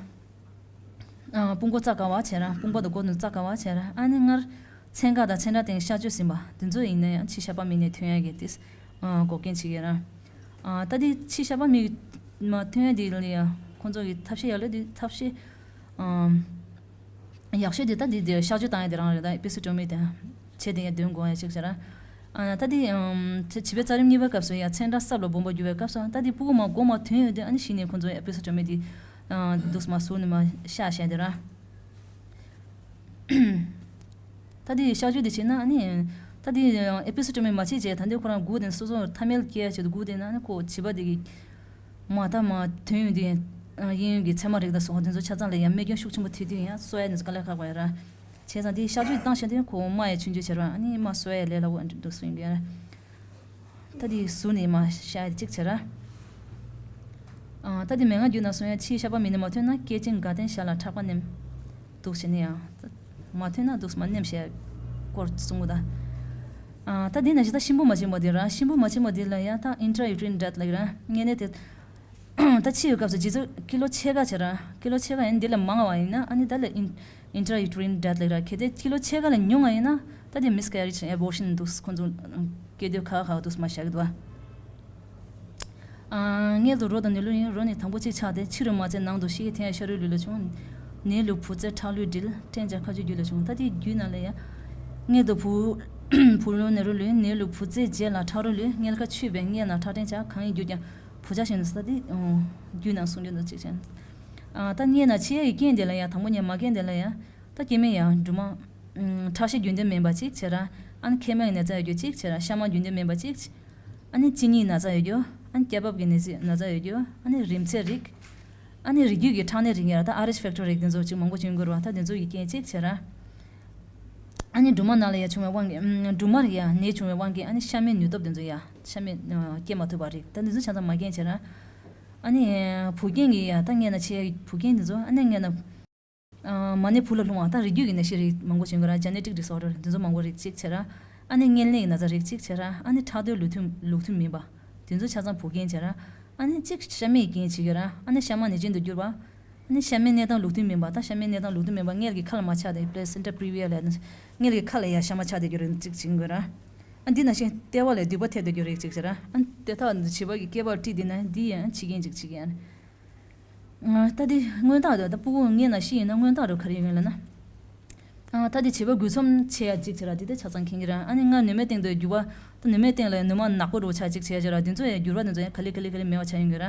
ཨ། དཔུང་མགོ་བཙའ་དཀའ་བ་བྱས་ར། དཔུང་པ་དང་མགོ་དེ་བཙའ་དཀའ་བ་བྱས་ར། ཨ་ནི་སྔར་མཚན་ག་དང་མཚན་ར་སྟེང་གཤག་བཅོས་ཟིན་པ་དེ་ཚོ་ཡིན་ན་ཡང་ཕྱི་ཤ་པགས་མིག་ནས་ཐོན་ཡ་གི་དེ། ཨ། འགོག་རྐྱེན་བྱེད་ཀྱི་ར། ཨ། ད་དེ་ཕྱི་ཤ་པགས་མིག་མ་ཐོན་ཡ་དེ་ལ་ཡ་ཁོང་ཚོ་གི་ཐབས་ཤེས་ཡག་ལོས་དེ། ཐབས་ཤེས། ཨ། ཡག་ཤོས་དེ་ད་དེ་དེ་གཤག་བཅོས་བཏང་ཡ་དེ་རང་རེད། ད་ཨེ་པི་སི་ཊོ་མི་དེ་བྱས་དེ་ཡ་འདོན་དགོས་ཡ་ཅིག་བྱས་ར། ཨ། ད་དེ། ཨམ། བྱིས་པའི་བཙའ་རིམ་གཉིས་པའི་སྐབས་སུ་ཡ་མཚན་ར་སྲབ་ལ་སྦོམ་པ་རྒྱུ་བའི་སྐབས་སུ། ད་དེ་ཕྲུ་གུ་མར་མགོ་མར་ཐོན་ཡོང་དུས་ཨ་ནི་གཞི་ནས་ཁོང་ཚོ་ཨེ་པི་སི་ཊོ་མི་དེ། ཨ། འདུག་སེ་མར་ཟུར་ནས་མར་གཤགས་བཞག་དེ་ར། ད་དེ་གཤག་བཅོས་དེ་བྱས་ན་ཨ་ནི། ད་དེ་ཨེ་པི་སི་ཊོ་མི་མ་བྱེད་བྱས། ད་དེ་ཁོ་རང་སྒུག་བསྡད་ན། སོ་སོ་ཐ་མལ་སྐྱེ་ཡ་ཆེད་དུ་སྒུག་བསྡད་ན་ཨ་ནི་ཁོ་བྱིས་པ་དེ་གི་མར་ད་མར་ཐོན་ཡོང་དུས། ཨ། གཡས་གཡོན་གྱི་ཚེར་མ་རིགས་དང་སོགས་དེ་ཚོ་ཆ་ཚང་ལ་ཡང་རྨས་སྐྱོན་ཤུགས་ཆེན་པོ་ཐེབས་དུས་ཡང་གསོ་ཡ་དེ་ཚོ་དཀའ་ལས་ཁག་པ་ཡོད་ར། བྱས་ཙང་དེ་གཤག་བཅོས་བཏང་བཞག་དུས་ཁོ་རྨ་ཡ་ཆུང་ཆུང་བྱས་ར། ཨ་ནི་རྨ་གསོ་ཡ་ལས་སླ་བོ་འདུག་གསུངས་ཡོད། ད་དེ་ཟུར་ནས་མར་བཤད་ཡ་གཅིག་བྱས་ར། ཨ། ད་དེ་མན་ངག་རྒྱུད་ན་གསུངས་ཡ། ཕྱིའི་ཤ་པགས་མི་ནི་མ་ཐོན་ན། སྐད་ཅིག་དགའ་སྟོན་ཞལ་ལ་ཕྲག་པ་ནེམ། འདུག་བྱས་ནས་ཡང་མ་ཐོན་ན་འདུག་མར་ནེམ་བྱས་སྐོར་གསུང་གི་ད། ཨ། ད་དེ་ནང་བཞིན་ད་གཤིན་པོ་མ་ཆེན་པོ་དེ་ར། གཤིན་པོ་མ་ཆེན་པོ་དེ་ལ་ཡ་ད་intrauterine death ལབ་ཀྱི་ར། ངེས་གནས་དེ། ད་འཆི་བའི་སྐབས་སུ་རྗེས་སུ་ཀི་ལོ་ཕྱེད་ཀ་བྱས་ར། ཀི་ལོ་ཕྱེད་ཀ་ཡང་འདི་ལས་མང་བ་ཡིན་ན། ཨ་ནི་ད་ལས་ཨིན་intrauterine death ལབ་ར། གལ་ཏེ་ཀི་ལོ་ཕྱེད་ཀ་ལས་ཉུང་བ་ཡིན་ན་ད་དེ་miscarriage abortion འདུག་ཁོང་ཚོ་སྐྱེ་འདོད་ཁག་ཁག་འདུག་མ་བཞག་གི་འདུག་ཨ། མངལ་དུ་རོ་དང་ནུ་ལུ་ཡིན། རོ་ནི་དང་པོ་གཅིག་ཆགས་ཏེ། ཕྱི་རུ་མ་བཙས་ནང་དུ་ཤི། དེ་ཡང་ཤ་རུས་ལུས་ལ་བྱུང་། ནད་ལུ་བུ་བཙས་ཁྲག་ལུས་འདྲིལ། སྐྲན་བྱ་ཁ་ཆུ་རྒྱུད་ལ་བྱུང་། ད་དེ་རྒྱུད་ནང་ལ་ཡ། མངལ་དུ་བུ་བུ་ལོན་ནེ་རུ་ལུས། ནད་ལུ་བུ་བཙས་རྗེས་ལ་ཁྲག་རུས་ལུས། མངལ་ཁ་ཆུད་པས་མངལ་ན་ཁྲག་སྐྲན་ཆགས། གང་ཡིན་རྒྱུར་ཀྱང་བུ་ཆགས་ཤིང་ཟེར། ད་དེ་རྒྱུད་ནང་གསུང་རྒྱུ་འདུག་གཅིག་བྱས། ཨ། ད་མངལ་ན་འཆི་ཡ་ཡི་རྐྱེན་དེ་ལ་ཡ། དང་པོ་ཉིད་མ་རྐྱེན་དེ་ལ་ཡ། ད་སྐྱེ་དམན་ཡ་འབྲུ་མ། ཨ། ཁྲག་ཤེད་རྒྱུན་ལྡན་མིན་པ་གཅིག་བྱས་ར། ཨ་ནི་མཁལ་མའི་ན་ཚ་ཡོད་རྒྱུ་གཅིག་བྱས་ར། གཤའ་མ་རྒྱུན་ལྡན་མིན་པ་གཅིག་ཨ་ནི་གཅིན་སྙིའི་ན་ཚ་ཡོད་རྒྱུ། ཨ་ནི་སྐྱ་རྦབ་ཀྱི་ན་ཚ་ན་ཚ་ཡོད་རྒྱུ། ཨ་ནི་རིམས་ཚད་རིགས། ཨ་ནི་རིགས་རྒྱུད་ཀྱི་ཁྲག་ནད་རིགས་ཡ། ད་Rh factor རིགས་དེ་ཚོ་ཅིག་མང་པོ་བྱུང་དགོས་ར། ད་དེ་ཚོ་ཡི་རྐྱེན་གཅིག་བྱས་ར། ཨ་ནི་འབྲུ་མ་ནང་ལ་ཡ་བྱུང་བའི་དབང་གིས། ཨ། འབྲུ་མར་ཡ་ནད་བྱུང་བའི་དབང་གིས། ཨ་ནི་གཤའ་མའི་ནུས་སྟོབས་དེ་ཚོ་ཡ། གཤའ་མའི། ཨ། སྐྱེ་མ་ཐུབ་པ་རིགས། ད་འདི་ཚོ་ཆ་ཚང་མ་རྐྱེན་བྱས་ར། ཨ་ནི་བུ་རྐྱེན་གྱི་ཡ། ད་མངལ་ན་འཆི་ཡ་བུ་རྐྱེན་དེ་ཚོ། ཨ་ནི་མངལ་ན། ཨ། མ་ནི་བུ་ལ་ལྷུང་བ། ད་རིགས་རྒྱུད་ཀྱི་ནད་གཞི་རིགས་མང་པོ་བྱུང་གི་ར། genetic disorder དེ་ཚོ་མང་པོ་རིགས་གཅིག་བྱས་ར། ཨ་ནི་མངལ་ནད་ཀྱི་ན་ཚ་རིགས་གཅིག་བྱས་ར། ཨ་ནི་ཁྲག་རྡོལ་ལུགས་མཐུན་ལུགས་མཐུན་མིན་པ། དེ་ཚོ་ཆ་ཚང་བུ་རྐྱེན་བྱས་ར། ཨ་ནི་གཅིག་གཤའ་མའི་རྐྱེན་བྱེད་ཀྱི་ར། ཨ་ནི་གཤའ་མ་ནད་ཅན་དུ་གྱུར་པ། ཨ་ནི་གཤའ་མའི་གནས་སྟངས་ལུགས་མཐུན་མིན་པ། ད་གཤའ་མའི་གནས་སྟངས་ལུགས་མཐུན་མིན་པ། མངལ་གྱི་ཁ་ལ་མ་ཆགས་ཏེ། placenta previa ལབ་ནས་མངལ་གྱི་ཁ་ལ་ཡ་གཤའ་མ་ཆགས་ཏེ་གྱུར་རིགས་གཅིག་བྱེད་ཀྱི་ར། ཨ། འདི་ནང་བཞིན་ལྟེ་བ་ལས་མདུད་པ་ཐེབས་ཏེ་གྱུར་རིགས་གཅིག་བྱས་ར། ཨ། དེ་དག་འདི་བྱིས་པ་གི་སྐྱེ་བར་བཀྲི། དེ་ན་འདི་ཡང་འཆི་རྐྱེན་གཅིག་བྱེད་ཀྱི་ཡ། ད་འདི་མངོན་རྟགས་རེད། ད་ཕྲུ་གུ་མངལ་ན་ཤི་ཡིན་ན་མངོན་རྟགས་རེད། ག་རེ་ཡོད་ལབ་ན། ཨ། ད་འདི་བྱིས་པ་འགོས་མཚམས་ཆད་ཡ་གཅིག་བྱས་ར། འདི་ད་ཆ་ཚང་མཁྱེན་གྱི་ར། ཨ་ནི་སྔར་ནུ་མའི་སྟེང་དུ་རྒྱུ་བ། ད་ནུ་མའི་སྟེང་ལ་ནུ་མ་ནག་པོ་འདྲ་བོ་ཆགས་གཅིག་བྱས་ཡ་བྱས་ར། འདི་ཚོ་ཡ་འགྱུར་བ་འདི་ཚོ་ཡ་ག་ལེ་ག་ལེ་ག་ལེ་མེད་པ་ཆགས་ཡོང་གི་ར།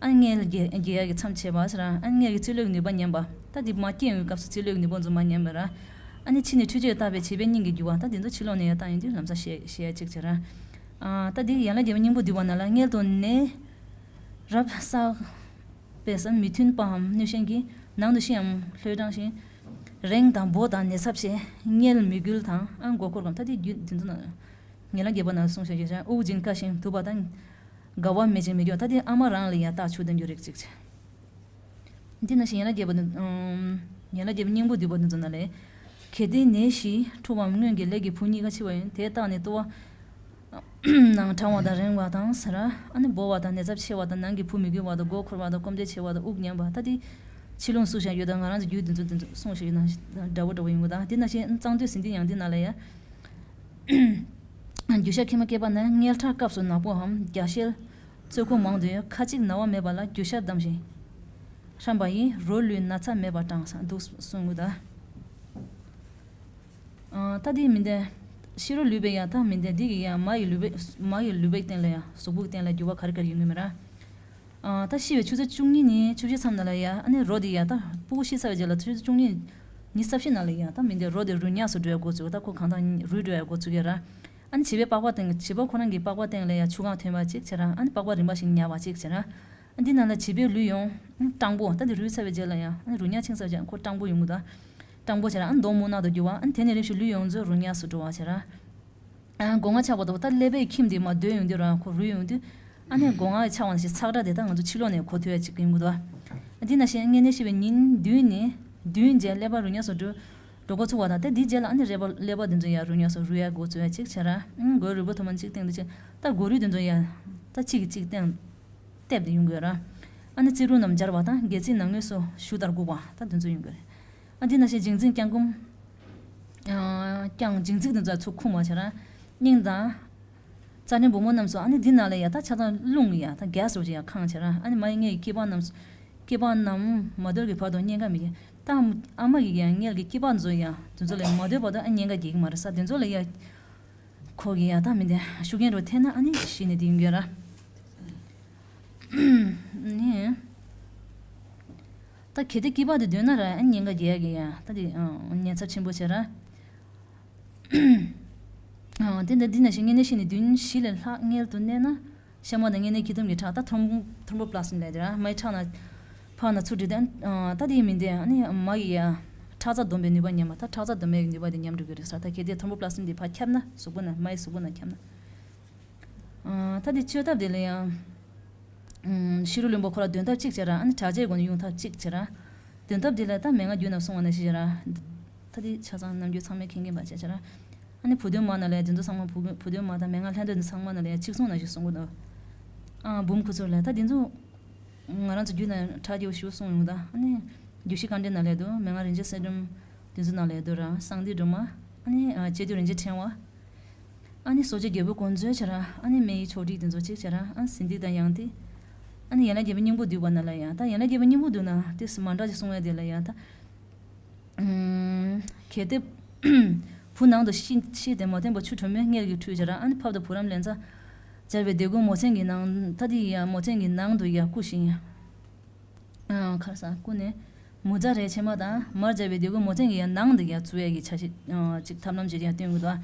ཨ་ནི་མངལ་རྒྱས་རྒྱས་ཡ་གི་མཚམས་ཆད་པ་ཟེར་ར། ཨ་ནི་མངལ་གྱི་རྩིས་ལོས་ཀྱི་ནུས་པ་ཉམས་པ། ད་འདི་མ་སྐྱེས་ཡོང་བའི་སྐབས་སུ་རྩིས་ལོས་ཀྱི་ནུས་པ་ཚོ་མར་ཉམས་པ་ར། ཨ་ནི་ཕྱི་ནས་འཕྲུལ་ཆས་བཏགས་པའི་བྱིས་པའི་སྙིང་གི་རྒྱུ་བ། ད་འདི་ཚོ་ཕྱི་ལོགས་ནས་ཡ་བཏང་ཡོང་དུས་ལམ་སང་ཤི་ཤི་ཡ་གཅིག་བྱས་ར། ཨ། ད་འདི་ཡན་ལག་བརྒྱད་པའི་སྙིང་པོ་བསྡུས་པ་ནང་ལ། མངལ་དུ་ནད་རབ་བསགས་པས་སམ། མི་མཐུན་པའམ་གནོད་ཤན་གྱིས། ནང་དུ་ཤི་འམ་ལྷོད་དྲང་ཞིང་། རེངས་དང་སྦོ་དང་ནད་ཚབས་ཆེ། མངལ་མི་འགུལ་དང་། ཨ། མགོ་འཁོར་གམ། ད་འདི་རྒྱུད་འདི་ཚོ་ན། ཡན་ལག་བརྒྱད་པ་ནང་གསུངས་བཞག་ཡོད་ཅིང་། དབུགས་འབྱིན་དཀའ་ཞིང་དུབ་པ་དང་། དགའ་བ་མེད་ཅིང་མི་སྐྱོ། ད་འདི་ཨ་མ་རང་ལ་ཡ་རྟགས་ཆོས་ལྡན་རྒྱུ་རིགས་གཅིག་བྱས། འདི་ནང་བཞིན་ཡན་ལག་བརྒྱད་པ་ནི། ཨམ། ཡན་ལག་བརྒྱད་པའི་སྙིང་པོ་བསྡུས་པ་འདི་ཚོ་ནང་ལས། གལ་ཏེ་ནད་གཞི་འཁྲུགས་པའམ་སྔོན་གྱི་ལས་ཀྱི་བུ་གཉིས་ཀ་འཆི་བ་ཡིན། དེ་བརྟགས་ནས་ལྟོ་བ་ནང་གྲང་བ་དང་རེངས་པ་དང་ཟེར་ར། ཨ་ནི་སྦོ་བ་དང་ནད་ཚབས་ཆེ་བ་དང་། ནང་གི་བུ་མི་འགུལ་བ་དང་། མགོ་འཁོར་བ་དང་། སྐོམ་དད་ཆེ་བ་དང་། དབུགས་ཉམས་པ། ད་འདི་ཕྱི་ལུགས་གསུངས་བཞག་ཡོད་དང་། ང་རང་ཚོ་རྒྱུད་འདི་ཚོ་འདི་ཚོ་གསུངས་བཞག་ཡོད་དང་འདྲ་བོ་འདྲ་བོ་ཡིན་གོ། ད་འདི་ནང་བཞིན་གཙང་སྟོད་ཟིན་ཏིང་ཡང་ཏིང་ནང་ལ་ཡ། རྒྱུ་ཤ་མཁལ་མ་སྐེད་པ་ན། མངལ་ཁྲག་སྐབས་སུ་ནག་པོའམ་རྒྱ་ཤེལ་ཚོད་ཁོ་མང་དུ་ཡོད། ཁ་ཅིག་ན་བ་མེད་པ་ལ་རྒྱུ་ཤ་བསྡམས་ཤིང་ཧྲམ་པ་ཡིས། རོ་ལུས་ན་ཚ་མེད་པར་དྲང་ས་འདུག་གསུངས་གོ་ད། ཨ། ད་འདི་མི་འདི་ཕྱི་རོ་ལུས་པའི་ཡ། ད་མི་འདི་འདི་གི་ཡ་མ་ཡི་ལུས་པའི་མ་ཡི་ལུས་པའི་སྟེང་ལ་ཡ། གཟུགས་པོའི་སྟེང་ལ་འགྱུར་བ་ག་རེ་ག་རེ་ཡོང་གི་མེད་ར། ཨ། ད་ཤི་བའི་ཆུ་ཚོད་བཅུ་གཉིས་ནས་བཅུ་བཞི་མཚམས་ནང་ལ་ཡ། ཨ་ནི་རོ་འདི་ཡ། ད་ཕྲུ་གུ་ཤི་ཚར་བའི་རྗེས་ལ་ཆུ་ཚོད་བཅུ་གཉིས་ཉི་ཤུ་རྩ་བཞི་ནང་ལ་ཡ། ད་མི་འདི་རོ་འདི་རུལ་ཉག་སུ་འགྲོ་ཡ་འགོ་ཚུགས། ད་ཁོ་གང་ལྟར་རུལ་འགྲོ་ཡ་འགོ་ཚུགས་ཡ་ར། ཨ་ནི་བྱིས་པའི་པགས་པ་སྟེང་། བྱིས་པ་ཁོ་རང་གི་པགས་པ་སྟེང་ལ་ཡ་ཆུ་གང་ཐོན་པ་གཅིག་བྱས་ར། ཨ་ནི་པགས་པ་རིམ་པ་བཞིན་ཉར་བ་གཅིག་བྱས་ར། ཨ། འདི་ནང་ལ་བྱིས་པའི་ལུས་ཡོངས་སྐྲངས་པོ། ད་འདི་རུལ་ཚར་བའི་རྗེས་ལ་ཡང་། ཨ་ནི་རུལ་ཉག་ཆིངས་ཚར་བའི་རྗེས་ཁོ་སྐྲངས་པོ་ཡོང་གི་འདུག་སྐྲངས་པོ་བྱས་ར། ཨ་ནི་མདོག་སྨུག་ནག་ཏུ་འགྱུར་བ། ཨ་ནི་དེ་ནས་རིམ་བཞིན་ལུས་ཡོངས་རྫོགས་རུལ་ཉག་སུ་འགྲོ་བ་བྱས་ར། ཨ། སྒོ་ང་ཆག་པ་དང་། ད་ཀླད་པའི་ཁྱིམ་དེ་མར་རྡོལ་ཡོང་དུས་ར། ཁོ་རུལ་ཡོང་དུས། ཨ་ནི་སྒོ་ང་ཆག་པ་ནང་བཞིན་ཚག་སྒྲ་དེ་ད་ང་ཚོ་ཕྱི་ལོགས་ནས་གོ་ཐུབ་ཡ་ཅིག་ཡོང་གི་འདུག་འདི་ནང་བཞིན་མངལ་ནད་ཤི་བའི་ཉིན་བདུན་ནས་བདུན་རྗེས་ཀླད་པ་རུལ་ཉག་སུ་འགྲོ་འགྲོ་འགོ་ཚུགས་པ་དང་། ད་འདིའི་རྗེས་ལ་ཨ་ནི་ཀླད་པ་ཀླད་པ་དེ་ཚོ་ཡང་རུལ་ཉག་སུ་རུལ་ཡ་འགོ་ཚུགས་ཡ་ཅིག་བྱས་ར། ཨ། མགོའི་རུས་པ་ཐོག་མ་གཅིག་སྟེང་དུ་ཅིག་ད་མགོ་རུས་དེ་ཚོ་ཡང་ད་གཅིག་གིས་གཅིག་སྟེང་བཏེགས་ཏེ་ཡོང་གི་ཡོད་ར། ཨ་ནི་རྩིབ་རུས་རྣམས་འབྱར་བ་དང་། སྒལ་ཚིགས་ནང་ངོས་སུ་གཞུ་ལྟར་འགུག་པ། ད་དེ་ཚོ་ཡོང་གི་རེད། ཨ། འདི་ནང་བཞིན་མཇིང་ཚིགས་བརྐྱང་བསྐུམ། ཨ། བརྐྱང་། མཇིང་ཚིགས་དེ་ཚོ་ཚུར་འཁུམ་པ་བྱས་ར། སྙིང་དང་། རྩ་ལེན་སྦུག་མོ་རྣམས་སུ། ཨ་ནི་འདི་ནང་ལ་ཡ་ད་ཆ་ཚང་རླུང་གི་ཡ་ད་གས་སོ་ཅིག་ཡ་ཁེངས་བྱས་ར། ཨ་ནི་མ་ཡི་མངལ་གྱི་སྐེད་པ་རྣམས་སུ། སྐེད་པ་རྣམས་མ་དོར་གྱི་བར་དུ་གཉན་ཁ་མི་སྐྱེ། ད་ཨ་མ་ཡི་ཡ་མངལ་གྱི་སྐེད་པ་ཚོ་ཡ། དེ་ཚོ་ལ་མ་དོར་བར་དུ་ཨ་གཉན་ཁ་རྒྱག་གི་མ་རེད་ས། དེ་ཚོ་ལ་ཡ། ཁོ་གི་ཡ་ད་མི་འདི་ཤུགས་རྐྱེན་རུ་ཐེབས་ན། ཨ་ནི་ཤི་ནས་དེ་ཡོང་གི་ཡོད་ར། ནི། ད་གལ་ཏེ་སྐེད་པ་དེ་དོན་ན་ར། ཨ་ནི་གཉན་ཁ་རྒྱག་གི་ཡ། ད་དེ་ཨ་ཉེན་ཚབས་ཆེན་པོ་བྱས་ར། ཨ། དེ་འདྲ་འདི་ནང་བཞིན་མངལ་ནད་ཤི་ནས་བདུན་བཞི་ལས་ལྷག་མངལ་དུ་གནས་ན། གཤའ་མ་དང་མངལ་གནས་ཁྱི་ལྡོམ་གྱི་ཁྲག། ད་ཐོར་ཐོར་འབུ་པ་ལ་སི་མི་ལབ་དེ་ར། མའི་ཁྲག་ནང་ཕར་ནང་ཚུར་འདྲེས་ཏེ། ཨ། ད་དེ་མི་འདི་ཨ་ནི་མ་ཡི་ཡ་ཁྲག་ ཁྲག་རྩ་སྡོམ་པའི་ནུས་པ་ཉམས་པ། ད་ཁྲག་རྩ་སྡོམ་པའི་ནུས་པ་དེ་ཉམས་འགྲོ་གི་རེད་ཟེར། ད་གལ་ཏེ་ཐོམ་བོ་པི་ལ་སི་ཊིན་དེ་ཕར་ཁྱབ་ན། གཟུགས་པོ་ནང་། མའི་གཟུགས་པོ་ནང་ཁྱབ་ན། ཨ། ད་དེ་བཅོས་ཐབས་དེ་ལ་ཡང་། ཨུམ། ཕྱི་རུ་རློན་པ་ཁོ་རང་འདོན་ཐབས་གཅིག་བྱས་ར། ཨ་ནི་དྲག་ཆས་སྒོ་ནས་དབྱུང་ཐབས་གཅིག་བྱས་ར། འདོན་ཐབས་དེ་ལ་ད་མན་ངག་རྒྱུད་ནང་གསུངས་པ་ནང་བཞིན་བྱས་ར། ད་དེ་ཆ་ཚང་ནམ་རྒྱུན་ཚང་མས་མཁྱེན་མཁྱེན་པ་བྱས་བྱས་ར། ཨ་ནི་བུ་སྟོན་མ་ནང་ལ་ཡང་དེ་ཚོ་ཚང་མ། བུ་བུ་སྟོན་མ་དང་མན་ངག་ལྷན་ཐབས་དེ་ཚང་མ་ནང་ལ་ཡང་གཅིག་མཚུངས་ནང་བཞིན་གསུང་གི་འདུག། ཨ། འབུམ་ཁུ་ཚུར་ལ་ད་དེ་ཚོ། ང་རང་ཚོ་རྒྱུད་ནང་ཁྲག་རྒྱས་པོ་ཞེ་པོ་གསུངས་ཡོང་། ད་ཨ་ནི་རྒྱུད་བཞི་དཀའ་འགྲེལ་ནང་ལ་འདུག། མན་ངག་རིན་ཆེན་གསེར་སྒྲོམ་དེ་ཚོ་ནང་ལ་འདུག་ར། གསང་འདུས་སྒྲོལ་མ། ཨ་ནི་ཨ་རྗེ་བདུད་རིན་ཆེན་ཕྲེང་བ། ཨ་ནི་སྲོག་གཅོད་རྒྱལ་པོའི་དཀོར་མཛོད་བྱས་ར། ཨ་ནི་མེ་ཡི་ཆོག་ཁྲིགས་དེ་ཚོ་གཅིག་བྱས་ར། ཨ་ནི་ཟིན་ཏིག་དང་ཡང་ཏིག། ཨ་ནི་ཡན་ལག་བརྒྱད་པའི་སྙིང་པོ་བསྡུས་པ་ནང་ལ་ཡང་། ད་ཡན་ལག་བརྒྱད་པའི་སྙིང་པོ་བསྡུས་ན་དེ་མ་འདྲ་ཅིག་གསུང་ཡ་དེ་ལ་ཡང་། ད། ཨུམ། གལ་ཏེ་བུ་ནང་དུ་ཤི་ཤི་སྟེ་མ་བཏོན་པར་ཆུ་དྲོན་མོས་མངལ་གྱིས་འཁྲུད་བྱས་ར། ཨ་ནི་ཕབ་ཏུ་བུ་རམ་ལན་ཚྭ་སྦྱར་བའི་ལྡེ་གུ་མོ་མཚན་གྱི་ནང་། ད་དེ་ཡང་མོ་མཚན་གྱི་ནང་དུ་ཡང་བསྐུ་ཞིང་། ཨ། ཁར་ས་བསྐུ་ནས། མུ་ཛ་རའི་ཕྱེ་མ་དང་མར་སྦྱར་བའི་ལྡེ་གུ་མོ་མཚན་གྱི་ཡང་ནང་དུ་ཡང་བཙུགས་ཡས་ཀྱི་ཆ་ཤས། ཨ། ཅིག་ཐབས་ལམ་ཅིག་ཡང་སྟོན་གྱི་འདུག།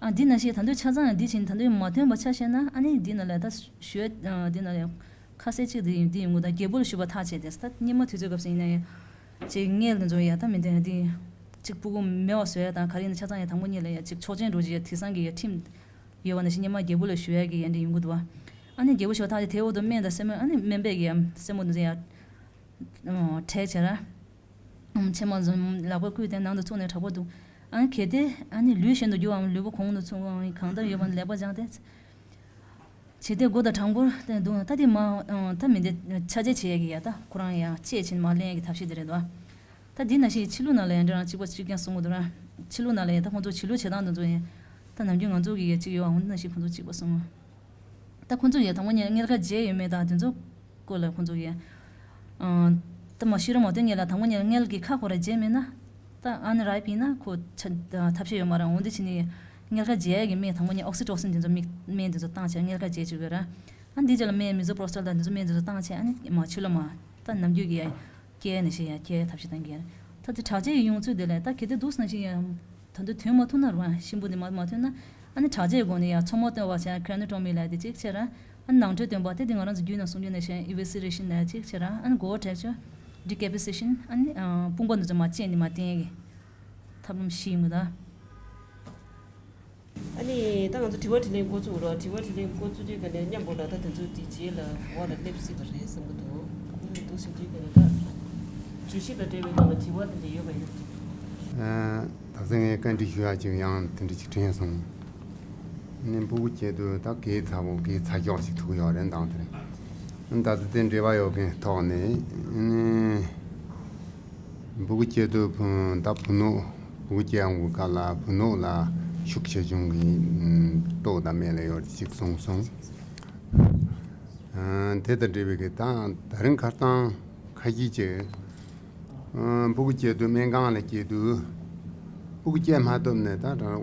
ཨ། འདི་ནང་བཞིན་ད་དུང་ཆ་ཚང་ཡང་འདི་བཞིན་ད་དུང་མ་ཐོན་པ་ཆ་བཞག་ན། ཨ་ནི་འདི་ནང་ལ་ད་ཞུ་ཡ། ཨ། འདི་ནང་ལ་ཁ་གསལ་གཅིག་འདི་ཡིན། འདི་ཡིན་གྱི་འདུག། ད་རྒྱལ་པོ་ལ་ཞུས་པ་ཐག་བཅད་དེ། ད་སྔོན་མ་དུས་ཚོད་སྐབས་སུ་ཡིན་ན་ཡང་ཅིག་མངལ་དེ་ཚོ་ཡང་ད་མི་འདོན་ཡ། འདི་ཅིག་སྤུ་གུ་མེད་པ་བཟོ་ཡ་དང་། ག་རེ་ཡིན་ན་ཆ་ཚང་ཡང་དང་པོ་ཉིད་ལ་ཡང་ཅིག་ཆོག་མཆན་འགྲོ་ཅིག་ཡ། དེང་སང་གི་ཡ་ཁྲིམས་ཡོད་པ་ནང་བཞིན་སྔོན་མ་རྒྱལ་པོ་ལ་ཞུ་ཡ་གི་ཡ་འདི་ཡིན་གྱི་འདུག་པ། ཨ་ནི་རྒྱལ་པོ་ཞུ་བ་ཐག་བཅད། དེའི་འོག་ཏུ་སྨན་དང་སེན་མོ། ཨ་ནི་སྨན་པས་ཀྱི་ཡ་སེན་མོ་འདི་ཚོ་ཡ། ཨོ། བྲེགས་བྱས་ར། ཨམ། ཕྱེ་མ་བཟུང་ལག་པས་བསྐུས་ཏེ་ནང་དུ་བཙུགས་ནས་དྲག་པོ་བརྡུངས། ཨ། གལ་ཏེ་ཨ་ནི་ལུས་གཞན་དུ་གྱུར་བའམ་ལུས་པོ་གོང་དུ་ཚུད་པའམ་གང་ལྟར་ཡོད་པ་ན་ལེགས་པར་སྦྱངས་ཏེ། བྱས་ཏེ་མགོ་དང་བྲང་པོར་བརྡུངས་ན། ད་དེ་མ། ཨ། ད་མི་འདི་ཆ་བྱད་བྱེད་ཡས་ཀྱི་ཡ། ད་ཁོ་རང་ཡང་བཅད་ཕྱིན་མར་ལེན་ཡས་ཀྱི་ཐབས་ཤེས་དེ་རེད་དོ། ད་འདི་ནང་བཞིན་ཕྱི་ལུགས་ནང་ལ་ཡང་འདི་རང་གཅིག་པ་གཅིག་རྐྱང་གསུང་གི་འདུག་ར། ཕྱི་ལུགས་ནང་ལ་ཡང་ད་ཁོང་ཚོ་བྱིས་ལུག་བྱེད་སྟངས་དེ་ཚོ་ཡང་། ད་ནམ་རྒྱུན་ང་ཚོ་གི་ཡ་གཅིག་ཡོད་པ། འོ་འདི་ནང་བཞིན་ཁོང་ཚོ་གཅིག་པ་གསུང་། ད་ཁོང་ཚོ་ཡང་དང་པོ་ཉིད་མངལ་ཁ་བརྗེས་ཡོད་མེད་དང་དེ་ཚོ་སྐོར་ལ་ཁོང་ཚོ་ཡང་། ཨ། ད་མ་ཤི་ར་མ་བཏོན་སྔོན་ལ་དང་པོ་ཉིད་མངལ་གྱི་ཁ་ཁོ་ར་བརྗེས་མེད་ན། ད་ཨན་རའིབ་ཡིན་ན་ཁོ་ཆ་ཐབས་ཤེས་ཡོད་མ་རེད། འོ་འདི་བྱས་ནས་མངལ་ཁ་བརྗེ་ཡས་ཀྱི་སྨན། དང་པོ་ཉིད་ཨོག་སི་ཊོ་སིན་དེ་ཚོ་སྨན། སྨན་དེ་ཚོ་བཏང་བྱས་མངལ་ཁ་བརྗེ་བཅུག་གི་ར། ཨ། འདི་རྗེས་ལ་སྨན་མི་ཛོ་པོ་རོ་སི་ཊལ་དང་དེ་ཚོ་སྨན་དེ་ཚོ་བཏང་བྱས། ཨ་ནི་མ་ཕྱི་ལོགས་མ་ད་ནམ་རྒྱུན་གྱི་ཡ་སྐྱེ་ནས་ཤི་ཡ་སྐྱེ་ཐབས་ཤེས་གཏང་གི་ཡ། ད་དེ་དྲག་ཆས་ཀྱི་དབྱུང་ཚུལ་དེ་ལ་ད་གལ་ཏེ་འདུག་ཟེར་ན་ཤི་ཡ། ད་དུང་ཐོན་མ་ཐུབ་ན་རུང་། གཤིན་པོ་འདི་མ་མ་ཐོན་ན། ཨ་ནི་དྲག་ཆས་སྒོ་ནས་ཡང་མཚོ་མོ་བཏོན་པ་བྱས། ཀྲེ་ནོ་ཊོ་མི་ལབ་དེ་གཅིག་བྱས་ར། ཨ་ནི་ནང་ཁྲོལ་བཏོན་པ་དེ། དེ་ང་རང་ཚོ་རྒྱུད་ནང་གསུང་རྒྱུན་ནང་བཞིན་ཨི་ཝི་སི་རེ་ཤིན་ལབ་གཅིག་བྱས་ར། ཨ་ནི་མགོ་བོ་བྲེག་བཅུག། ཌི་ཀེ་པི་ཊེ་ཤིན། ཨ་ནི་ཨ་དཔུང་པ་འདི་ཚོ་མར་བཅད་ནས་མར་བཏོན་ཡས་ཀྱི་ཐབས་ལམ་བཞི་ཡིན་གྱི་འདུག། ཨ་ནི་ད་ང་ཚོ་དྲི་བ་དྲིས་ལན་འགོ་བཙུགས་རོགས། དྲི་བ་དྲིས་ལན་འགོ་བཙུགས་དུས་ཀ་ནས་མཉམ་པོ་ལ་ད་དེ་ཚོ་དེ་རྗེས་ལ་འོག་ལ་སླེབས་སྲིད་པ་རེད་བསམ་གྱི་འདུག། ཨ་ནི་འདུག་ཟེར་དུས་ཀ་ནས་ད་བརྗོད་གཞི་དང་འབྲེལ་བའི་ནང་ལ་དྲི་བ་དེ་འདྲ་ཡོད་པ་ཡོད་ཀྱི། ཨ། ད་ཚེ་ངས་བཀའ་འདྲི་ཞུ་ཡག་ཅིག་ཡང་དེ་འདྲ་ཅིག་དྲན་སོང་། ནི་སྤུ་གུ་སྐྱེ་དུས་ད་གད་ཚ་པོ་གད་ཚ་ཀྱོག་ཅིག་ཐུག་ཡོད་རེད་མདང་དེ་རིང་། ད་ཚེ་དེ་འབྲེལ་བ་ཡོད་མཁན་ཐོག་ནས་ནི། སྤུ་གུ་སྐྱེ་དུས་ཕུ། ད་བུ་སྣོད། སྤུ་གུ་སྐྱེ་ཡོང་གི་སྐབས་ལ་བུ་སྣོད་ལ་ཤུགས་ཆེ་ཆུང་གི་ཨ་ཏོག་དང་སྨན་ལ་ཡོད་ཅིག་གསུངས་སོང་། ཨ། དེ་དང་འབྲེལ་བའི་གི་ད་ད་རིང་ཁ་སང་ཁ་ཤས་ཅིག། ཨ། སྤུ་གུ་སྐྱེ་དུས་སྨན་ཁང་ལ་སྐྱེལ་དུས། སྤུ་གུ་སྐྱེ་མ་ཐུབ་ནས་ད་རང་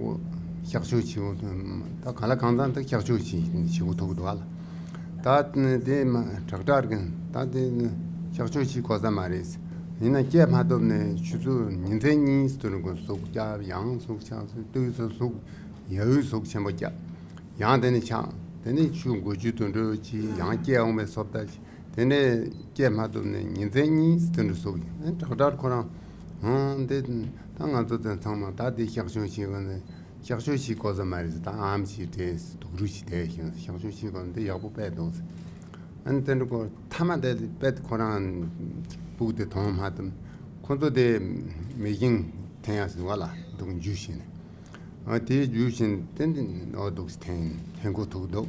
གཤག་བཅོས་བྱེད་དགོས། ད་གང་ལ་གང་འཚམ་ད་གཤག་བཅོས་བྱེད་བྱེད་དགོས་ཐུག་འདུག་ཨ་ལ། ད་དེ་མ་དྲག་དྲག་གི་ད་དེ་གཤག་བཅོས་བྱེད་དགོས་ས་མ་རེད། ཡིན་ན་སྐྱེ་མ་ཐུབ་ནས་ཆུ་ཚོད་ཉིན་མཚན་གཉིས་སུ་དུ་རུ་ཟུག་རྒྱབ། ཡང་ཟུག་ཆགས། ཟུག་དུས་སུ་ཟུག་ཡ་ཧུད་ཟུག་ཆེན་པོ་རྒྱབ། ཡང་དེ་ནས་ཆགས། དེ་ནས་ཆུ་འགོ་བཅུད་དུད་འགྲོ་བྱས། ཡང་སྐྱེ་འོང་བའི་སོབ་ད་བྱས། དེ་ནས་སྐྱེ་མ་ཐུབ་ནས་ཉིན་མཚན་གཉིས་སུ་དུད་འགྲོ་ཟུག་ཡིན། དྲག་དྲག་ཁོ་རང་། ཧང་། འདི་ད་ང་ཚོ་དེ་ཚང་མ་ད་དེ་གཤག་བཅོས་བྱེད་དགོས་ནས། གཤག་བཅོས་བྱེད་དགོས་ས་མ་རེད། ད་ཨམ་ཞིག་སྤྲད། དུག་རུས་ཤིག་བསྡད་ཤིང་གཤག་བཅོས་བྱེད་དགོས། འདི་ཡག་པོ་དཔེ་འདུག། ཨ་ནི་དེ་འདྲ་ཁོ་མཐའ་མ་དེ་དཔེ་ཁོ་རང་སྤུ་གུ་དེ་གཏོང་མ་ཐུབ། ཁོ་ཚོ་དེ་མེ་ཤིང་འཐེན་ཡག་ཟེར་བ་ལ་འདུག་འཇུ་བྱས་ནས། ཨ། དེ་འཇུ་བྱས་ནས་དེ་འདི་འོ་འདུག་འཐེན། འཐེན་གོ་ཐུག་འདུག།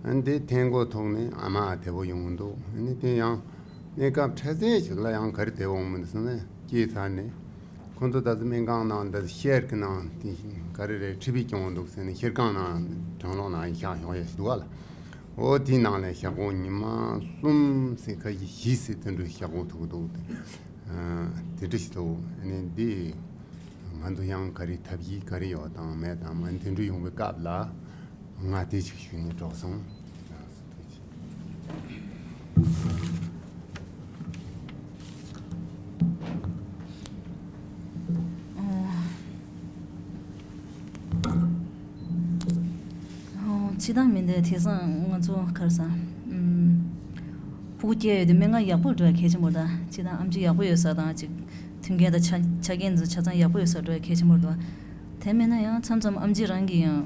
ཨ། འདི་འཐེན་གོ་ཐུག་ནས་ཨ་མ་བདེ་པོ་ཡོང་འདུག། ཨ་ནི་དེ་ཡང་གནས་སྐབས་འཕྲལ་སེལ་ཞིག་ལ་ཡང་ག་རེ་བདེ་པོ་འོང་མིན་སོང་ནས་སྐྱེས་ཚར་ནས། ཁོ་ཚོ་ད་ཚོ་སྨན་ཁང་ནང་ད་ཤེལ་གྱི་ནང་དེ་ག་རེ་རེད། མཁྲིས་པའི་སྐྱོན་འདུག་ཟེར་ནས་ཤེལ་ཁང་ནང་གྲང་གློག་ནང་བཞག་ཞོག་ཡ་ཞིག་འདུག་ག་ལ། འོ་དེའི་ནང་ལ་ཞག་གོང་ཉི་མ་གསུམ་ཟེར་ཁ་ཤས་བཞི་ཟེར་དེ་འདྲ་ཞག་གོང་ཐུག་འདུག་དེ། ཨ། དེ་འདྲ་ཞིག་འདུག། ཨ་ནི་འདི་ང་ཚོ་ཡང་ག་རེ་ཐབས་ཤེས་ག་རེ་ཡོད་དང་མེད་དང་། མ་དེ་འདྲ་ཡོང་བའི་སྐབས་ལ་ང་དེ་ཞིག་ཞུས་ནས་འགྲོ་སོང་། ཨོ། སྤྱིར་བཏང་མི་འདི་དེང་སང་ང་ཚོ་ག་རེ་ཟ། ཨུམ། སྤུ་གུ་སྐྱེས་ཡོད་དུས་སྨན་ཁང་ཡག་པོ་འགྲོ་ཡ་གལ་ཆེན་པོ་རེད་ད། ཅིག་དང་ཨེམ་ཆི་ཡག་པོ་ཡོད་ས་དང་ཅིག་མཐུན་རྐྱེན་དང་ཆ་ཆ་རྐྱེན་ཚོ་ཆ་ཚང་ཡག་པོ་ཡོད་ས་འགྲོ་ཡ་གལ་ཆེན་པོ་རེད་ད། དེ་མིན་ན་ཡང་མཚམས་མཚམས་ཨེམ་ཆི་རང་གིས་ཡང་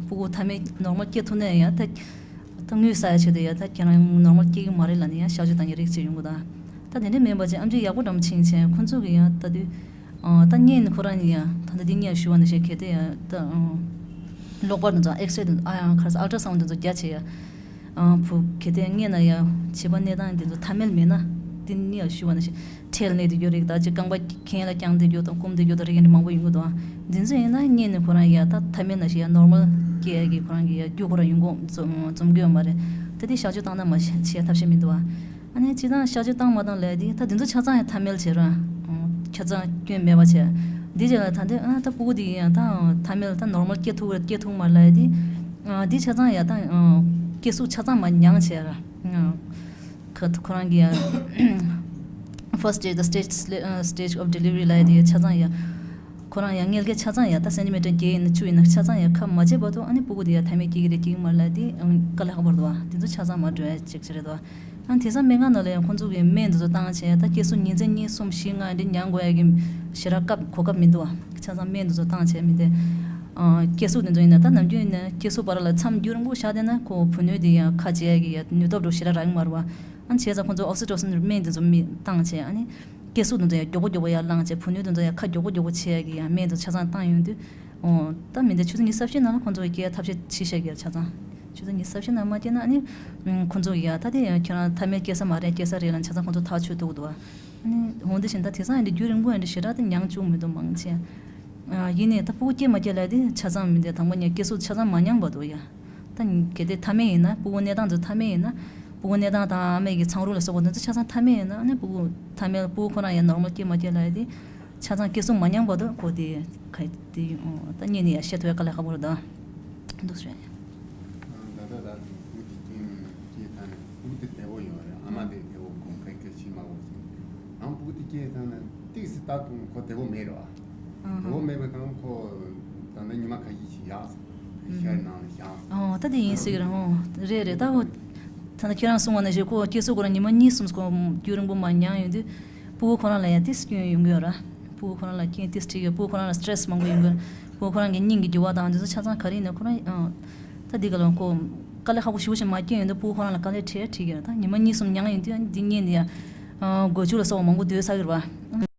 སྤུ་གུ་ཐ་མལ་ནོར་མལ་སྐྱེ་ཐུབ་ན་ཡང་ད་ད་དངུལ་ཟ་ཡ་ཆེད་དུ་ཡང་ད་ཁྱེད་རང་ནོར་མལ་སྐྱེ་གི་མ་རེད་ལབ་ནས་ཡང་གཤག་བཅོས་བཏང་ཡ་རིགས་ཅིག་ཡོང་གི་ད། ད་དེ་འདྲ་མིན་པ་ཅིག་ཨེམ་ཆི་ཡག་པོ་འགྲམ་ཕྱིན་བྱས་ཁོང་ཚོ་གིས་ཡང་ད་དུས་ཨ་ད་བརྙན་ཁོ་རང་ཡང་ད་ལྟ་འདི་བརྙན་ཞུ་བ་ནང་བཞིན་གལ་ཏེ་ཡང་ད་ཨ་གློག་པར་དེ་ཚོ་ཨེགས་རེ་དེ་ཨ་ཡང་ཁ་སང་ཨལ་ཊ་སའུན་དེ་ཚོ་རྒྱ་ཆེ་ཡ། ཨ་བུ་གལ་ཏེ་བརྙན་ན་ཡ་བྱིས་པ་གནས་སྟངས་དེ་ཚོ་ཐ་མལ་མེད་ན་དེ་ནི་ཡ་ཞུ་བ་ནང་བཞིན་ཁྲལ་གནས་དེ་ཡོད་རིགས་ད་ཅིག་རྐང་པ་གྱེན་ལ་བརྐྱངས་དེ་ཡོད་དང་བསྐུམ་དེ་ཡོད་དང་རིགས་འདྲ་མང་པོ་ཡོང་གི་འདུག་ཨ། འདི་ཚོ་ཡིན་ན་བརྙན་ནས་ཁོ་རང་ཡ་ད་ཐ་མལ་ནང་བཞིན་ཡ་ནོར་མལ་སྐྱེ་ཡ་གི་ཁོ་རང་གི་ཡ་རྒྱུ་ཁོ་རང་ཡོང་གི་འཛོམས་འཛོམས་གི་ཡོད་མ་རེད། ད་དེ་གཤག་བཅོས་བཏང་ན་མ་བྱེད་ཐབས་ཤེས་མི་འདུག་ཨ། ཨ་ནི་སྤྱིར་བཏང་གཤག་བཅོས་བཏང་མ་བཏང་ལས་དེ་ད་དེ་ཚོ་ཆ་ཚང་ཡང་ཐ་མལ་བྱེད་ར། ཆ་ཚང་སྐྱོན་མེད་པ་བྱས། འདི་རྗེས་ལ་ད་འདི་ཨ་ད་སྤུ་གུ་འདི་ཡིན་ཡང་ད་ཐ་མལ་ད་ནོར་མལ་སྐྱེ་ཐུབ་སྐྱེ་ཐུབ་མ་ལ་ཡ་དེ། འདི་ཆ་ཚང་ཡང་ད་སྐྱེ་གཟུགས་ཆ་ཚང་མ་མྱངས་བྱས་ར། ཁ་ཁོ་རང་གི་ཡ་first stage the stage stage of delivery ལ་ཡ་དེ་ཆ་ཚང་ཡ། ཁོ་རང་ཡང་མངལ་སྐེ་ཆ་ཚང་ཡ་ད་སེན་ཊི་མི་ཊར་བརྒྱད་ཡིན་ན་བཅུ་ཡིན་ན་ཆ་ཚང་ཡ་ཁ་མ་བྱེད་བར་དུ་ཨ་ནི་སྤུ་གུ་དེ་ཡ་ཐ་མལ་སྐྱེ་གི་རེད་སྐྱེ་གི་མ་རེད་ལབ་དེ་དཀའ་ལས་ཁག་པོ་རེད་འདུག་ཨ། དེ་ཚོ་ཆ་ཚང་མ་འགྲོ་ཡ་ཅིག་ཅིག་རེད་འདུག་ཨ། ཨ་ནི་དེང་སང་སྨན་ཁང་ནང་ལ་ཡང་ཁོང་ཚོ་གི་སྨན་དེ་ཚོ་བཏང་བྱས་ད་སྐྱེ་གཟུགས་ཉིན་མཚན་གཉིས་གསུམ་བཞི་ལྔ་འདི་མྱང་དགོས་ཡ་གི་ཞེ་དྲག་སྐབས་གོ་སྐབས་མི་འདུག་ཨ། ཆ་ཚང་སྨན་དེ་ཚོ་བཏང་བྱས་མི་དེ། ཨ་སྐྱེ་གཟུགས་དེ་ཚོ་ཡིན་ན་ད་ནམ་རྒྱུན་ཡིན་ན་སྐྱེ་གཟུགས་བར་ལ་མཚམས་རྒྱུན་རིང་པོ་བཞག་བསྡད་ན་ཁོ་བུ་སྣོད་དེ་ཡང་ཁ་འབྱེད་ཡ་གི་ཡ་ནུས་སྟོབས་འགྲོ་ཞེ་དྲག་རག་གི་མ་རེད་བ། ཨ་ནི་བྱས་ཙང་ཁོང་ཚོ་ཨོག་སི་ཊོ་སིན་སྨན་དེ་ཚོ་མི་བཏང་བྱས་ཨ་ནི། སྐྱེ་གཟུགས་དེ་ཚོ་ཡང་མགྱོགས་པོ་མགྱོགས་པོ་ཡར་ལངས་བྱས་བུ་སྣོད་དེ་ཚོ་ཡང་ཁ་མགྱོགས་པོ་མགྱོགས་པོ་ཆེ་ཡ་གི་ཡང་སྨན་དེ་ཚོ་ཆ་ཚང་བཏང་ཡོང་དུས། ཨོ། ད་མི་འདི་ཆུ་ཚོད་ཉི་ཤུ་རྩ་བཞི་ནང་ལ་ཁོང་ཚོ་གི་སྐྱེ་ཐབས་ཤེས་བྱེད་ཤེས་ཀྱི་ཆ་ཚང་། ཆུ་ཚོད་ཉི་ཤུ་རྩ་བཞི་ནང་མ་སྐྱེས་ན་ཨ་ནི། ཁོང་ཚོ་གི་ཡ་ད་དེ་ཡང་ཁྱོད་རང་ཐ་མལ་སྐྱེ་ས་མ་རེད་སྐྱེ་ས་རེད་ལབ་ཆ་ཚང་ཁོང་ཚོ་ཐག་ཆོད་ཐུབ་ཀྱི་འདུག་བ། ཨ་ནི་འོང་དེ་བཞིན་ད་དེང་སང་ཡང་འདི་རྒྱུན་རིང་པོ་ཡང་འདི་ཞེ་དྲག་ད་མྱང་བཅུག་མི་འདུག་མང་ཆེ། ཡིན་ནའི་ད་སྤུ་གུ་སྐྱེས་མ་སྐྱེས་ལབ་དེ་ཆ་ཚང་མི་འདུག་དང་པོ་ཉལ་སྐྱེ་གཟུགས་ཆ་ཚང་མ་མྱངས་པ་འདུག་ཡ། ད་གལ་ཏེ་ཐ་མལ་ཡིན་ན་སྤུ་གུ་གནས་སྟངས་དེ་ཐ་མལ་ཡིན་ན། སྤུ་གུ་གནས་སྟངས་དང་ཨ་མའི་གི་ཚང་རུས་ལ་སོགས་པ་འདི་ཚོ་ཆ་ཚང་ཐ་མལ་ཡིན་ན་ཨ་ནི་སྤུ་གུ་ཐ་མལ་སྤུ་གུ་ཁོ་རང་ཡང་ནོར་མལ་སྐྱེས་མ་སྐྱེས་ལབ་ཡ་དེ། ཆ་ཚང་སྐྱེ་གཟུགས་མ་མྱངས་བར་དུ་གོ་དེ་ག་དེ་ད་བརྙན་ནས་ཡང་བཤད་ཐུབ་ཡ་དཀའ་ལས་ཁག་པོ་རེད་ད། འདུག་ཟེར། ད་ལྟ་ད་སྤུ་གུ་དེ་སྐྱེས་སྐྱེས་ཚར་ནས་སྤུ་གུ་དེ་བདེ་པོ་ཡོད་རེད། ཨ་མ་དེ་བདེ་པོ་གོ་ག་ག་ཤི་མ་གོ་ཟིན། ཨང་སྤུ་གུ་དེ་སྐྱེས་ཚར་ནས་ཏིག་སི་ད་དུང་ཁོ་བདེ་པོ་མེད་རེད་བ། དེ་བོ་མེད་པའི་སྒང་ཁོ་ད་ནི་ཉི་མ་ཁ་ཤས་ཤིག་ཡག་སོང་། ཤར་ནང་ལ་བཞག་སོང་། ཨོ་ད་དེ་ཡིན་སྲིད་ཀྱི་རེད། ཨོ་རེད་རེད་ད། ཨོ་ད་ནི་ཁྱེད་རང་གསུང་བ་ནང་བཞིན་ཁོ་སྐྱེ་གཟུགས་ཁོ་རང་ཉི་མ་གཉིས་གསུམ་ཁོ་རྒྱུན་རིང་པོ་མ་མྱངས་ཡོང་དུས་སྤུ་གུ་ཁོ་རང་ལ་ཡང་ཏིས་སྐྱོན་ཡོང་གི་ཡོད་ར། སྤུ་གུ་ཁོ་རང་ལ་རྐྱེན་ཏིས་འཕྲད་ཀྱི་སྤུ་གུ་ཁོ་རང་ལ་སི་ཊེ་རེ་སི་མང་པོ་ཡོང་གི་ཡོད། སྤུ་གུ་ཁོ་རང་གི་སྙིང་གི་འགྱུར་བ་དང་དེ་ཚོ་ཆ་ཚང་ག་རེ་ཡིན་ན་ཁོ་རང་ཨོ་ད་འདི་ག་ལ་ཁོ་དཀའ་ལས་ཁག་པོ་ཞེ་པོ་ཞིག་མ་སྐྱོན་ཡོང་དུས་སྤུ་གུ་ཁོ་རང་ལ་དཀའ་ལས་འཕྲད་འཕྲད་ཀྱི་ཡོད་ར། ད་ཉི་མ་གཉིས་གསུམ་མྱངས་ཡོང་དུས་འདི་བརྙན་འདི་ཡང་སྒོ་ཕྱུགས་ལ་སོགས་པ་མང་པོ་སྡོད་ཚར་གི་རེད་པ།